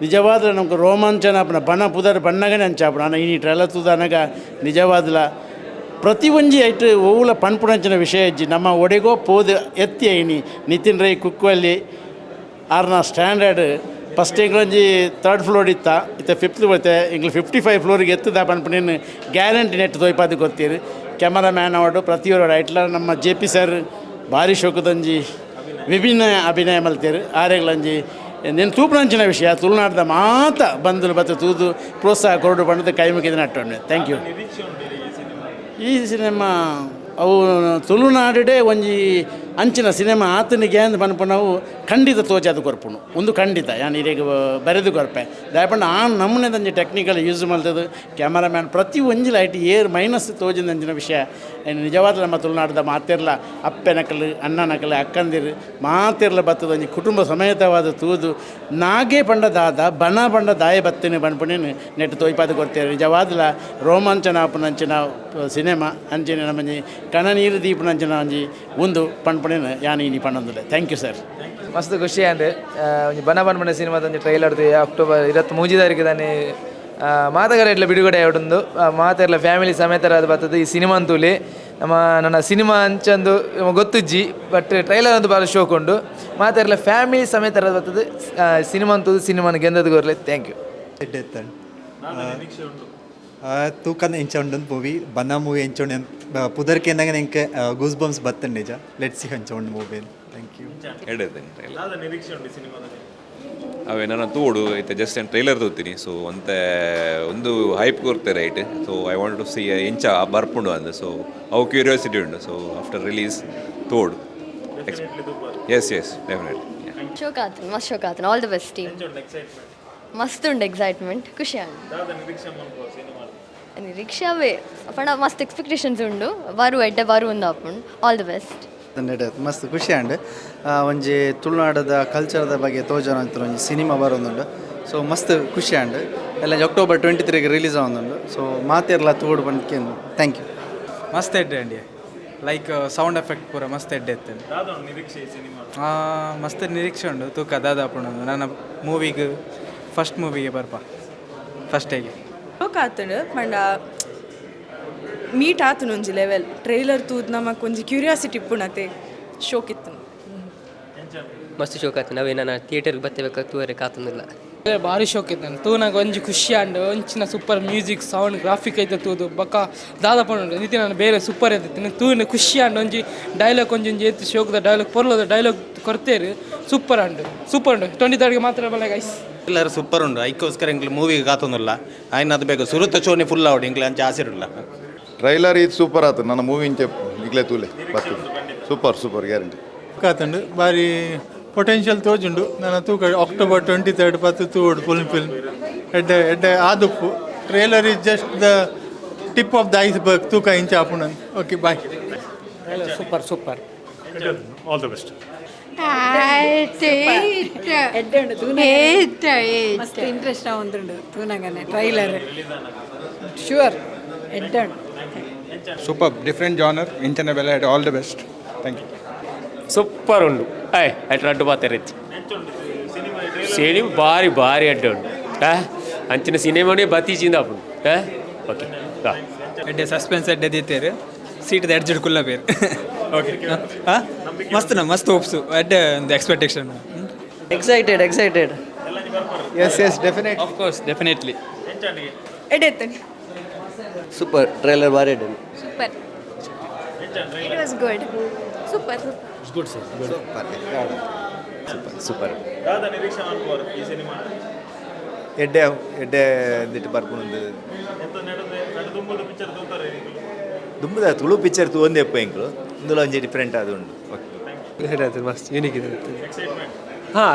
ನಿಜವಾದ ನಮ್ಗೆ ರೋಮಾಂಚನ ಆಪುನ ಬಣ ಪುದರ್ ಬಣ್ಣಗನೆ ಅಂಚಾಪುನ ಆಂಡ ಇನಿ ಟ್ರೈಲರ್ ತೂದನಗ ನಿಜವಾದಲ ಪ್ರತಿ ಒಂಜಿ ಐಟ್ ಒವ್ಲ ಪನ್ಪುನಂಚಿನ ವಿಷಯ ಇಜ್ಜಿ ನಮ್ಮ ಒಡೆಗೋ ಪೋದು ಎತ್ತಿ ಐನಿ ನಿತಿನ್ ರೈ ಕುಕ್ವಲ್ಲಿ ಆರ್ನ ಸ್ಟ್ಯಾಂಡರ್ಡ್ ಫಸ್ಟ್ ಎಂಗ್ಲೊಂಜಿ ಥರ್ಡ್ ಫ್ಲೋರ್ ಇತ್ತ ಇತ್ತೆ ಫಿಫ್ತ್ ಬತ್ತೆ ಎಂಗ್ಲು 55 ಫ್ಲೋರಿಗೆ ಎತ್ತದ ಪನ್ಪುನೇನು ಗ್ಯಾರಂಟಿ ನೆಟ್ ತೋಯ್ಪಾದ ಗೊತ್ತೀರು. ಕ್ಯಾಮರಾಮ್ಯಾನ್ ಅವಡು ಪ್ರತಿಯೊರು ಐಟ್ಲ ನಮ್ಮ ಜೆ ಪಿ ಸರ್ ಭಾರಿ ಶೋಕದೊಂಜಿ ವಿಭಿನ್ನ ಅಭಿನಯ ಮಲ್ತೇರು ಆರೆಗ್ಲಂಜಿ ನಿನ್ನ ತೂಪುನಂಚಿನ ವಿಷಯ ತುಳುನಾಡ್ದ ಮಾತ ಬಂಧುಲು ಬತ್ತ ತೂದು ಪ್ರೋತ್ಸಾಹ ಕೊರಡು ಬಂಡದ ಕೈ ಮುಗಿದ ನಟ್ಟೊಂಡೆ. Thank you. ಈ ಸಿನಿಮಾ ಅವು ತುಳುನಾಡುಡೆ ಒಂಜಿ ಅಂಚಿನ ಸಿನಿಮಾ ಆತನಿಗೆ ಅಂದ್ ಪನ್ಪುನವು ಖಂಡಿತ ತೋಜಾದ ಕೊರ್ಪುನು ಒಂದು ಖಂಡಿತ ಯಾನ್ ಇರೆಗ್ ಬರೆದು ಕೊರ್ಪೆ ದಾಯಪಂಡ ಆ ನಮೂನೆದಂಜಿ ಟೆಕ್ನಿಕಲ್ ಯೂಸ್ ಮಲ್ತದು ಕ್ಯಾಮರಾಮ್ಯಾನ್ ಪ್ರತಿ ಒಂಜಿ ಲೈಟ್ ಏರ್ ಮೈನಸ್ ತೋಜಿದಂಚಿನ ವಿಷಯ ನಿಜವಾದ ನಮ್ಮ ತುಳುನಾಡದ ಮಾತೆರ್ಲ ಅಪ್ಪೆನಕಲು ಅಣ್ಣನಕಲು ಅಕ್ಕಂದಿರು ಮಾತೆರ್ಲ ಬತ್ತದ ಒಂಜಿ ಕುಟುಂಬ ಸಮೇತವಾದ ತೂದು ನಾಗೆ ಪಂಡ ದಾದ ಬಣ ಪಂಡ ದಾಯ ಬತ್ತಿನ ಪನ್ಪುನೇನು ನೆಟ್ ತೋಯ್ಪಾದ ಕೊರ್ತೇವೆ. ನಿಜವಾದಲ ರೋಮಾಂಚನ ಆಪುನಂಚಿನ ಸಿನಿಮಾ ಅಂಚಿನ ನಮ್ಮಂಜಿ ಕಣನೀರು ದೀಪನಂಚಿನ ಒಂಜಿ ಒಂದು ಪನ್ಪುನೇನು ಯಾನ್ ಇನಿ ಪನ್ನೊಂದುಲ್ಲೆ. Thank you sir. ಮಸ್ತ್ ಖುಷಿ ಆಂಡ್ ಒಂಜಿ ಬನ ಪನ್ಪುನ ಸಿನಿಮಾದ ಒಂಜಿ ಟ್ರೈಲರ್ ಅಕ್ಟೋಬರ್ 23 ತಾರೀಕು ತಾನೆ ಮಾತಗರ ಬಿಡುಗಡೆ ಆವೊಂದು ಮಾತೆರ್ಲ ಫ್ಯಾಮಿಲಿ ಸಮೇತರಾದ ಬರ್ತದೆ ಈ ಸಿನಿಮಾ ಅಂತೂಲಿ ನಮ್ಮ ನನ್ನ ಸಿನಿಮಾ ಅಂಚಂದು ಗೊತ್ತುಜ್ಜಿ ಬಟ್ ಟ್ರೈಲರ್ ಅಂತೂ ಭಾಳ ಶೋಕ್ ಉಂಡು ಮಾತೆರ್ಲ ಫ್ಯಾಮಿಲಿ ಸಮೇತರಾದ ಬರ್ತದೆ ಸಿನಿಮಾ ಅಂತೂ ಸಿನಿಮಾನ ಗೆಂದದ ಗೊರ್ಲೆ. Thank you. ತೂಕನ ಎಂಚ ಉಂಡು ಮೂವಿ ಬನ್ನ ಮೂವಿ ಎಂಚ ಉಂಡು ಪುದರ್ಕೆಂದಾಗ ಎಂಕೆ ಗೂಸ್ ಬಂಪ್ಸ್ ಬತ್ತಂಡು ನಿಜ. Let see ಎಂಚ ಉಂಡು ಮೂವಿ. Thank you. ಅವೇ ನನ್ನ ತೋಡು ಐತೆ ಜಸ್ಟ್ ಏನು ಟ್ರೈಲರ್ ತೋತೀನಿ ಸೊ ಒಂತೆ ಒಂದು hype ಕೊರ್ತೆ right. So I want to see ಎಂಚ ಬರ್ಪುಂಡು ಅಂದ್ ಸೊ ಅವು ಕ್ಯೂರಿಯಾಸಿಟಿ ಉಂಡು ಸೊ ಆಫ್ಟರ್ ರಿಲೀಸ್ ತೋಡು. ಎಸ್ ಎಸ್ ಡೆಫಿನೆಟ್ಲಿ ಶೋಕ್ ಆತನು ಮಸ್ತ್ ಶೋಕ್ ಆತನು. ಆಲ್ the best team. ಮಸ್ತ್ ಉಂಡು ಎಕ್ಸೈಟ್ಮೆಂಟ್ ಖುಷಿ ಆಂಡ್ ನಿರೀಕ್ಷೆ ಅವೇ ಪಂಡ ಮಸ್ತ್ ಎಕ್ಸ್ಪೆಕ್ಟೇಷನ್ಸ್ ಉಂಡು ಬಾರು ಎಡ್ಡೆ ಬಾರು ಒಂದು ಆಪುಂಡು. All the best. ಮಸ್ತ್ ಖುಷಿ ಆಂಡ್ ಒಂಜಿ ತುಳುನಾಡದ ಕಲ್ಚರ್ದ ಬಗ್ಗೆ ತೋಜನ ಅಂತ ಒಂಜಿ ಸಿನಿಮಾ ಬರೋದುಂಡು ಸೊ ಮಸ್ತ್ ಖುಷಿ ಆಂಡ್ ಎಲ್ಲ ಅಕ್ಟೋಬರ್ 23 ರಿಲೀಸ್ ಆವೊಂದುಂಡು ಸೊ ಮಾತೆರ್ಲ ತೋಡು ಬಂದ್ಕೇನು. Thank you. ಮಸ್ತ್ ಎಡ್ಡೆ ಅಂಡಿ ಲೈಕ್ ಸೌಂಡ್ ಎಫೆಕ್ಟ್ ಪೂರ ಮಸ್ತ್ ಎಡ್ಡೆ ಇತ್ತು. ಮಸ್ತ್ ನಿರೀಕ್ಷೆ ಉಂಡು ತೂಕ ದಾದಾಪುಂಡು ನನ್ನ ಮೂವಿಗೆ ಫಸ್ಟ್ ಮೂವಿಗೆ ಬರ್ಪ ಫಸ್ಟೇಗೆ ಶೋಕ್ ಆತಂಡು ಪಂಡ ಮೀಟ್ ಆತನು ಒಂಜಿ ಲೆವೆಲ್ ಟ್ರೈಲರ್ ತೂದ್ ನಮಕ್ ಒಂಜಿ ಕ್ಯೂರಿಯಾಸಿಟಿ ಇಪ್ಪುಣತೆ ಶೋಕ್ ಇತ್ತು. ಮಸ್ತ್ ಶೋಕ್ ಆತು ನಾವೇ ನನ್ನ ಥಿಯೇಟರ್ಗೆ ಬತ್ತಬೇಕು ತೂವರೆ ಕಾತೊಂದಿಲ್ಲ. ಭಾರಿ ಶೋಕ್ ಇತ್ತು ನಾನು ತೂನಾಗ ಒಂಜಿ ಖುಷಿ ಆಂಡ್ ಒಂಚಿನ ಸೂಪರ್ ಮ್ಯೂಸಿಕ್ ಸೌಂಡ್ ಗ್ರಾಫಿಕ್ ಐತೆ ತೂದು ಬೊಕ್ಕ ದಾದ ಪಂಡ ನಿತಿನ್ ನಾನು ಬೇರೆ ಸೂಪರ್ ಐತೆ ತೂನ ಖುಷಿ ಆಂಡ್ ಒಂಜಿ ಡೈಲಾಗ್ ಒಂಜಿ ಒಂಜಿ ಏತ್ ಶೋಕ್ದ ಡೈಲಾಗ್ ಪೊರ್ಲದ ಡೈಲಾಗ್ ಕೊರ್ತೇರು ಸೂಪರ್ ಆಂಡ್ ಸೂಪರ್ ಉಂಡು 23 ಮಾತ್ರ ಬಲ್ಲ ಗೈಸ್. ಎಲ್ಲರೂ ಸೂಪರ್ ಉಂಡು ಐಕ್ಕೋಸ್ಕರ ಎಂಕ್ಲು ಮೂವಿಗೆ ಕಾತೊಂದಿಲ್ಲ ಆಯ್ನ ಅದು ಬೇಕು ಸುರುತ ಚೋನಿ ಫುಲ್ ಆವಡು ಎಂಕ್ಲೆ ಅಂಚೆ ಆಸಿರುಲ್ಲ. ಟ್ರೈಲರ್ ಇದು ಸೂಪರ್ ಆತು ನನ್ನ ಮೂವಿ ಇಂಚೆ ಈಗಲೇ ತೂಲೆ ಬರ್ತದೆ ಸೂಪರ್ ಸೂಪರ್ ಗ್ಯಾರಂಟಿ ಕಾತುಂಡು ಭಾರಿ ಪೊಟೆನ್ಷಿಯಲ್ ತೋಜುಂಡು ನನ್ನ ತೂಕ ಅಕ್ಟೋಬರ್ 23 ಪತ್ತು ತೂಡು ಫುಲ್ ಫಿಲ್ಮ್ ಎಡ್ಡೆ ಎಡ್ಡೆ ಆದುಪ್ಪು. Trailer is just the tip of the iceberg ತೂಕ ಇಂಚ ಆಪುಂಡು. Okay bye. Super super. All the best. ಮಸ್ತ್ ಇಂಟ್ರೆಸ್ಟ್ ಉಂಡು ತೂನಗನೆ ಟ್ರೈಲರ್ ಶೂರ್ ಎಡ್ಡೆ. ಸೂಪರ್ ಡಿಫ್ರೆಂಟ್ ಜಾನರ್ ಇಂಚನ ಬೆಲೆ all the best. Thank you. Super ಉಂಡು ಆಯ್ ಅಟ್ ರಡ್ಡು ಪಾತೆರಿತ್ತು ಸಿನಿಮಾ ಭಾರಿ ಭಾರಿ ಅಡ್ಡೆ ಉಂಡು ಅಂಚಿನ ಸಿನಿಮಾನೇ ಬತ್ತೀಚಿಂದ ಆಪುಂಡು. ಓಕೆ ಎಡ್ಡೆ ಸಸ್ಪೆನ್ಸ್ ಎಡ್ಡೆ ದೀತೇರು ಸೀಟ್ ಎಡ್ಜಡ್ ಕುಲ್ಲ ಬೇರೆ. ಓಕೆ ಹಾಂ ಮಸ್ತ್ ನಾ ಮಸ್ತ್ ಹೋಪ್ಸು ಎಡ್ಡೆ ಒಂದು expectation. Excited excited. Yes yes definitely of course definitely. ಎಡ್ಡೆ ಸೂಪರ್ ಟ್ರೈಲರ್ ಭಾರಿ ಎಡ್ಡೆ. Super. It was good. Super. Good sir. Super super super. ಎಡ್ಡೆ ಎಡ್ಡೆ ದಿಟ್ಟು ಬರ್ಪುಂಡು ದುಂಬುದ ತುಳು ಪಿಕ್ಚರ್ ತೂ ಒಂದೇ ಎಂಕ್ಲು ಇಂದುಲ ಒಂಜಿ ಡಿಫ್ರೆಂಟ್ ಅದು ಉಂಡು. ಓಕೆ ಮಸ್ತ್ ಯೂನಿಕ್ ಇದೆ. ಹಾಂ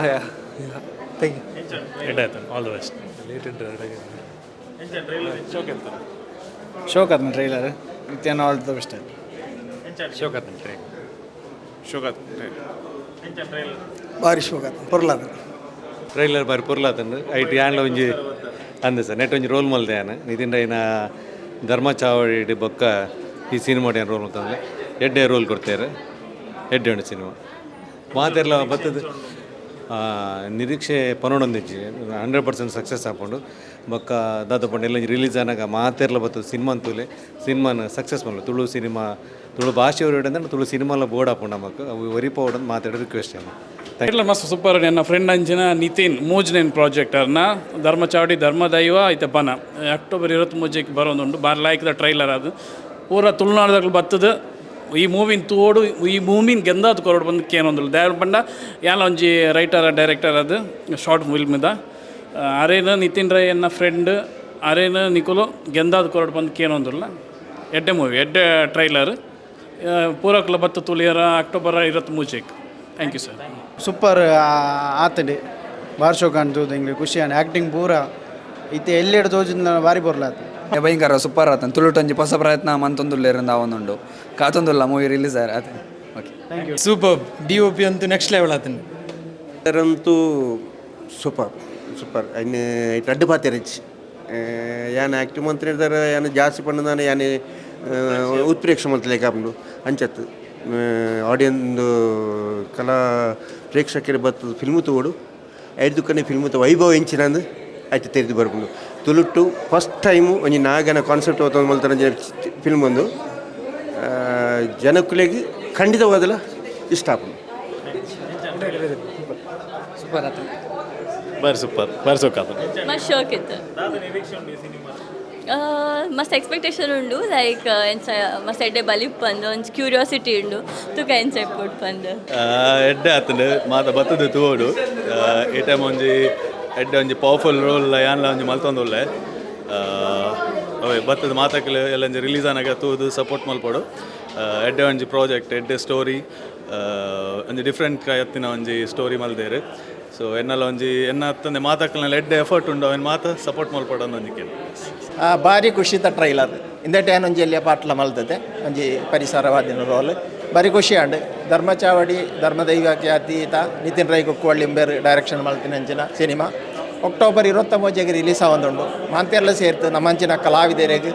thank you. ಎಡ್ಡೆ ಆಯ್ತು ಆಲ್ the best. ಶೋಕ್ ಆತನ trailer Nithyan all the best. ಶೋಕ್ ಆತನ ಟ್ರೈಲರ್. ಶೋಕ್ ಆತು ಭಾರಿ ಶೋಕ್ ಆತನ ಪೊರ್ಲಾದ ಟ್ರೈಲರ್ ಬಾರಿ ಪೊರ್ಲಾತಂಡು ಐಟ್ ಯಾನ್ಲ ಒಂಜಿ ಅಂದೆ ಸರ್ ನೆಟ್ ಒಂಜಿ ರೋಲ್ ಮಲ್ದೆ ಯಾನ್ ನಿತಿನ್ ರೈನ ಧರ್ಮ ಚಾವಡಿ ಬೊಕ್ಕ ಈ ಸಿನಿಮಾ ಏನು ರೋಲ್ ಅಂತಂದರೆ ಎಡ್ಡೆ ರೋಲ್ ಕೊಡ್ತಾರೆ. ಎಡ್ಡೆ ಉಂಡು ಸಿನಿಮಾ ಮಾತೆರ್ಲ ಬತ್ತದ ನಿರೀಕ್ಷೆ ಪನೊಡೊಂದಿಜ್ಜಿ 100% ಸಕ್ಸಸ್ ಆಪುಂಡು. ಬೊಕ್ಕ ದಾದ ಪಂಡ ಎಲ್ಲ ರಿಲೀಸ್ ಆನಾಗ ಮಾತೆರ್ಲ ಬತ್ತದ ಸಿನಿಮಾ ತೂಲೆ ಸಿನಿಮಾನ ಸಕ್ಸಸ್ ಮಲ್ಲ. ತುಳು ಸಿನಿಮಾ ತುಳು ಭಾಷೆ ಅಂದ್ರೆ ತುಳು ಸಿನಿಮಾಲ ಬೋರ್ಡ್ ಆಪುಂಡು ನಮಕ್ ಅವು ಒರಿಪೋಡು ಮಾತಾಡೋ ರಿಕ್ವೆಸ್ಟ್ ಅಮ್ಮ. ಟ್ರೈಲರ್ ಮಸ್ತ್ ಸೂಪರ್. ನನ್ನ ಫ್ರೆಂಡ್ ಅಂಚಿನ ನಿತಿನ್ ಮೂಜನೇನ್ ಪ್ರಾಜೆಕ್ಟ್ ಅರ್ನ ಧರ್ಮಚಾವಡಿ ಧರ್ಮದೈವ ಐತೆ ಬನ ಅಕ್ಟೋಬರ್ 23ಕ್ಕೆ ಬರೋದುಂಡು. ಬಾರಿ ಲಾಯ್ಕದ ಟ್ರೈಲರ್ ಅದು ಪೂರ ತುಳುನಾಡದಾಗ ಬತ್ತದ. ಈ ಮೂವಿನ ತೋಡು ಈ ಮೂವಿನ ಗೆಂದಾದ್ ಕೊರಡು ಬಂದು ಕೇನೊಂದುಲ್ಲ ದಾಯ ಪಂಡ ಯಾಲ ಒಂಜಿ ರೈಟರ್ ಡೈರೆಕ್ಟರ್ ಅದು ಶಾರ್ಟ್ ಫಿಲ್ಮ್ದ ಅರೇನ ನಿತಿನ್ ರೈ ಎನ್ನ ಫ್ರೆಂಡ್ ಅರೇನ ನಿಕುಲು ಗೆಂದಾದ್ ಕೊರಡು ಬಂದು ಕೇನೊಂದುಲ್ಲ. ಎಡ್ಡೆ ಮೂವಿ ಎಡ್ಡೆ ಟ್ರೈಲರ್ ಪೂರಕ್ಲ ಬತ್ತು ತುಳಿಯರ October 23ಕ್ಕೆ. Thank you sir. Super ಆತಂಡಿ ಬಾರ್ ಶೋಕ್ ಅಂತೂ ಎಂಗ್ಲಿ ಖುಷಿ ಆಂಡ್ ಆ್ಯಕ್ಟಿಂಗ್ ಪೂರ ಇತ್ತೆ ಎಲ್ಲೆಡೆ ತೋಜಿನ ಭಾರಿ ಬೊರ್ಲಾತು. ಭಯಂಕರ ಸೂಪರ್ ಆತನ್ ತುಳುಟೊಂಜಿ ಹೊಸ ಪ್ರಯತ್ನ ಮಂತೊಂದುಲ್ಲೇರಿಂದ ಅವನೊಂಡು ಕಾತೊಂದುಲ್ಲ ಮೂವಿ ರಿಲೀಸ್ ಆತ. Okay, thank you. Super DOP ಅಂತೂ ನೆಕ್ಸ್ಟ್ ಲೆವೆಲ್ ಆತನು. ಅಂತೂ ಸೂಪರ್ ಸೂಪರ್. ಇನ್ನು ರಡ್ಡು ಪಾತೆರಚ್ ಯಾನ್ ಆ್ಯಕ್ಟ್ ಮಂತ್ರ ಹೇಳ್ತಾರೆ ಯಾನ್ ಜಾಸ್ತಿ ಪಂಡ ಯಾನ್ ಉತ್ಪ್ರೇಕ್ಷೆ ಮಂತ್ಲೇಕ ಆಪುಂಡು ಅಂಚತ್ತು ಆಡಿಯನ್ ಕಲಾ ಪ್ರೇಕ್ಷಕರು ಬತ್ತದ ಫಿಲ್ಮ್ ತೋಡು ಐದುಕನೆ ಫಿಲ್ಮ್ ವೈಭವ ಎಂಚಿನಂದು ಆಯ್ತು ತೆರೆದು ಬರ್ಪುಂಡು. ತುಳುಟ್ಟು ಫಸ್ಟ್ ಟೈಮು ಒಂಜಿ ನಾಗನ ಕಾನ್ಸೆಪ್ಟ್ ಮಲ್ತನ ಫಿಲ್ಮ್ ಒಂದು ಜನಕ್ಕುಲೆಗ್ ಖಂಡಿತವಾದಲ ಇಷ್ಟ ಆಪುಂಡು. ಸೂಪರ್ ಆತ. ಬಾರಿ ಸೂಪರ್, ಬಾರಿ ಸೋಕ್ ಆತ. ಮಸ್ತ್ ಶೋಕ್ ಇತ್ತು, ಮಸ್ತ್ ಎಕ್ಸ್ಪೆಕ್ಟೇಷನ್ ಉಂಡು. ಲೈಕ್ ಎಂಚ ಮಸ್ತ್ ಎಡ್ಡೆ ಬಲಿಪ್ ಪಂದು ಒಂಜಿ ಕ್ಯೂರಿಯಾಸಿಟಿ ಉಂಡು ತುಕ ಎಂಚ ಇಪ್ಪೊಡು ಪಂದು. ಎಡ್ಡೆ ಆತಂಡು ಮಾತ ಬತ್ತದ ತೂವೊಡು. ಈ ಟೈಮ್ ಒಂಜಿ ಎಡ್ಡೆ ಒಂಜಿ ಪವರ್ಫುಲ್ ರೋಲ್ ಯಾನ್ಲ ಒಂಜಿ ಮಲ್ತೊಂದುಲ್ಲೆ. ಅವೇ ಬತ್ತದ ಮಾತಕ್ಲೆ ಎಲ್ಲ ಒಂಜಿ ರಿಲೀಸ್ ಆನಾಗ ತೂದು ಸಪೋರ್ಟ್ ಮಲ್ಪೊಡು. ಎಡ್ಡೆ ಒಂಜಿ ಪ್ರಾಜೆಕ್ಟ್, ಎಡ್ಡೆ ಸ್ಟೋರಿ, ಒಂಜಿ ಡಿಫ್ರೆಂಟ್ ಎತ್ತಿನ ಒಂಜಿ ಸ್ಟೋರಿ ಮಲ್ದೇರು. ಸೊ ಎನ್ನಲ ಒಂಜಿ ಎನ್ನ ಅತ್ತಂದೆ ಮಾತಕ್ಕಲ್ನೆಲ್ಲ ಎಡ್ಡೆ ಎಫರ್ಟ್ ಉಂಡು ಅವೆನ್ ಮಾತ ಸಪೋರ್ಟ್ ಮಲ್ಪೊಡು ಒಂಜಿ ಕೇಳಿ. ಭಾರಿ ಖುಷಿತ ಟ್ರೈಲರ್ ಇಂದೆಟ್ ಒಂಜಿ ಎಲ್ಲಿಯ ಪಾಟ್ಲ ಮಲ್ತದೆ ಒಂಜಿ ಪರಿಸರವಾದಿನ ರೋಲ್ ಭಾರಿ ಖುಷಿ ಆಂಡ್. ಧರ್ಮಚಾವಡಿ ಧರ್ಮದೈವ ಖ್ಯಾತೀತ ನಿತಿನ್ ರೈ ಕುಕ್ಕುವಳ್ಳಿ ಬೇರೆ ಡೈರೆಕ್ಷನ್ ಮಲ್ತಿನ ಅಂಚಿನ ಸಿನಿಮಾ ಅಕ್ಟೋಬರ್ 23ಗೆ ರಿಲೀಸ್ ಆವೊಂದುಂಡು. ಮಾಂತೆಲ್ಲ ಸೇರ್ತು ನಮ್ಮಂಚಿನ ಕಲಾವಿದರಿಗೆ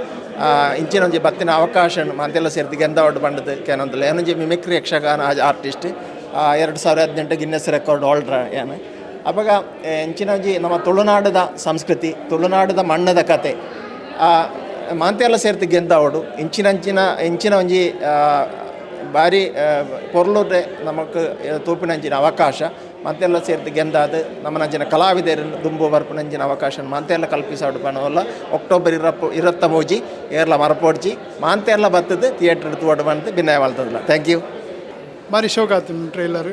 ಇಂಚಿನ ಒಂಜಿ ಬತ್ತಿನ ಅವಕಾಶ ಮಾಂತೆಲ್ಲ ಸೇರ್ತು ಗೆಂದವಡ್ ಬಂಡದು ಕೇನೊಂದುಲ್ಲ. ಏನೊಂಜಿ mimicry Yakshagana artist 2018 Guinness record holder ಏನು. ಅಪಗ ಇಂಚಿನ ಒಂಜಿ ನಮ್ಮ ತುಳುನಾಡದ ಸಂಸ್ಕೃತಿ ತುಳುನಾಡದ ಮಣ್ಣದ ಕತೆ ಮಾಂತೆಲ್ಲ ಸೇರ್ತು ಗೆಂದವಡು ಇಂಚಿನಂಚಿನ ಇಂಚಿನ ಒಂಜಿ ಭಾರಿ ಪೊರ್ಲುರೆ ನಮಕ್ ತೂಪಿನಂಚಿನ ಅವಕಾಶ ಮಾಂತೆಲ್ಲ ಸೇರ್ತು ಗೆಂದಾದ ನಮ್ಮನಂಚಿನ ಕಲಾವಿದರನ್ನು ದುಂಬು ಬರ್ಪುನಂಚಿನ ಅವಕಾಶ ಮಾಂತೆಲ್ಲ ಕಲ್ಪಿಸಾಡು ಪನವಲ್ಲ. ಅಕ್ಟೋಬರ್ 23 ಏರ್ಲ ಮರಪೋಡ್ಚಿ ಮಾಂತೆಲ್ಲ ಬತ್ತದು ಥಿಯೇಟರ್ ತೋಡು ಬಂದು ಭಿನ್ನಯ ಮಲ್ತದಲ್ಲ. Thank you. ಭಾರಿ ಶೋಕ್ ಆತು ಟ್ರೈಲರ್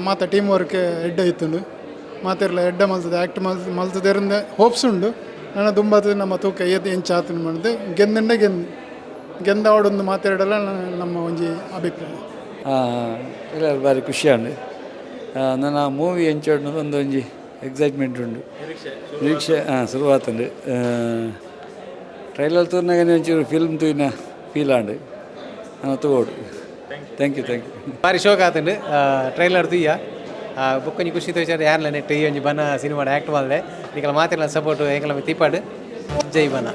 ಮಾತ ಟೀಮ್ ವರ್ಕ್ ಎಡ್ಡೆ ಇತ್ತುಂಡು ಮಾತೆರ್ಲ ಎಡ್ಡೆ ಮಲ್ತದೆ ಆ್ಯಕ್ಟ್ ಮಲ್ತದರಿಂದ ಹೋಪ್ಸ್ ಉಂಡು. ನನ್ನ ದುಂಬಾತದ ನಮ್ಮ ತೂಕ ಏತ್ ಎಂಚ ಆತನ ಮಾಡಿದೆ ಗೆಂದಂಡೆ ಗೆಂದು ಗೆಂದವಡೊಂದು ಮಾತಾಡಲ್ಲ ನಮ್ಮ ಒಂಜಿ ಅಭಿಪ್ರಾಯ. ಟ್ರೈಲರ್ ಭಾರಿ ಖುಷಿ ಆಂಡ್. ನನ್ನ ಮೂವಿ ಎಂಚೋಡು ಒಂದು ಒಂಜಿ ಎಕ್ಸೈಟ್ಮೆಂಟ್ ಉಂಡು ನಿರೀಕ್ಷೆ ಹಾಂ ಶುರುವಾತಂಡು. ಟ್ರೈಲರ್ ತೂರ್ನಾಗನೆ ಒಂಚೂರು ಫಿಲ್ಮ್ ತೂಯಿನ ಫೀಲ್ ಆಂಡ್ ನಾನು ತೂವೊಡು. Thank you, thank you. ಭಾರಿ ಶೋಕ್ ಆತಂಡು ಟ್ರೈಲರ್ ತೂಯ್ಯ ಬೊಕ್ಕೊಂಜಿ ಖುಷಿ ತೋಚಾರ ಯಾರ್ಲ ನೆಟ್ ಈ ಒಂಜಿ ಬನ ಸಿನಿಮಾ ಆ್ಯಕ್ಟ್ ಮಾಡಿದೆ ನಿಕಲ ಮಾತೆಲ್ಲ ಸಪೋರ್ಟ್ ಎಂಕಲ ತಿಪ್ಪಾಡು. ಜೈ ಬನ.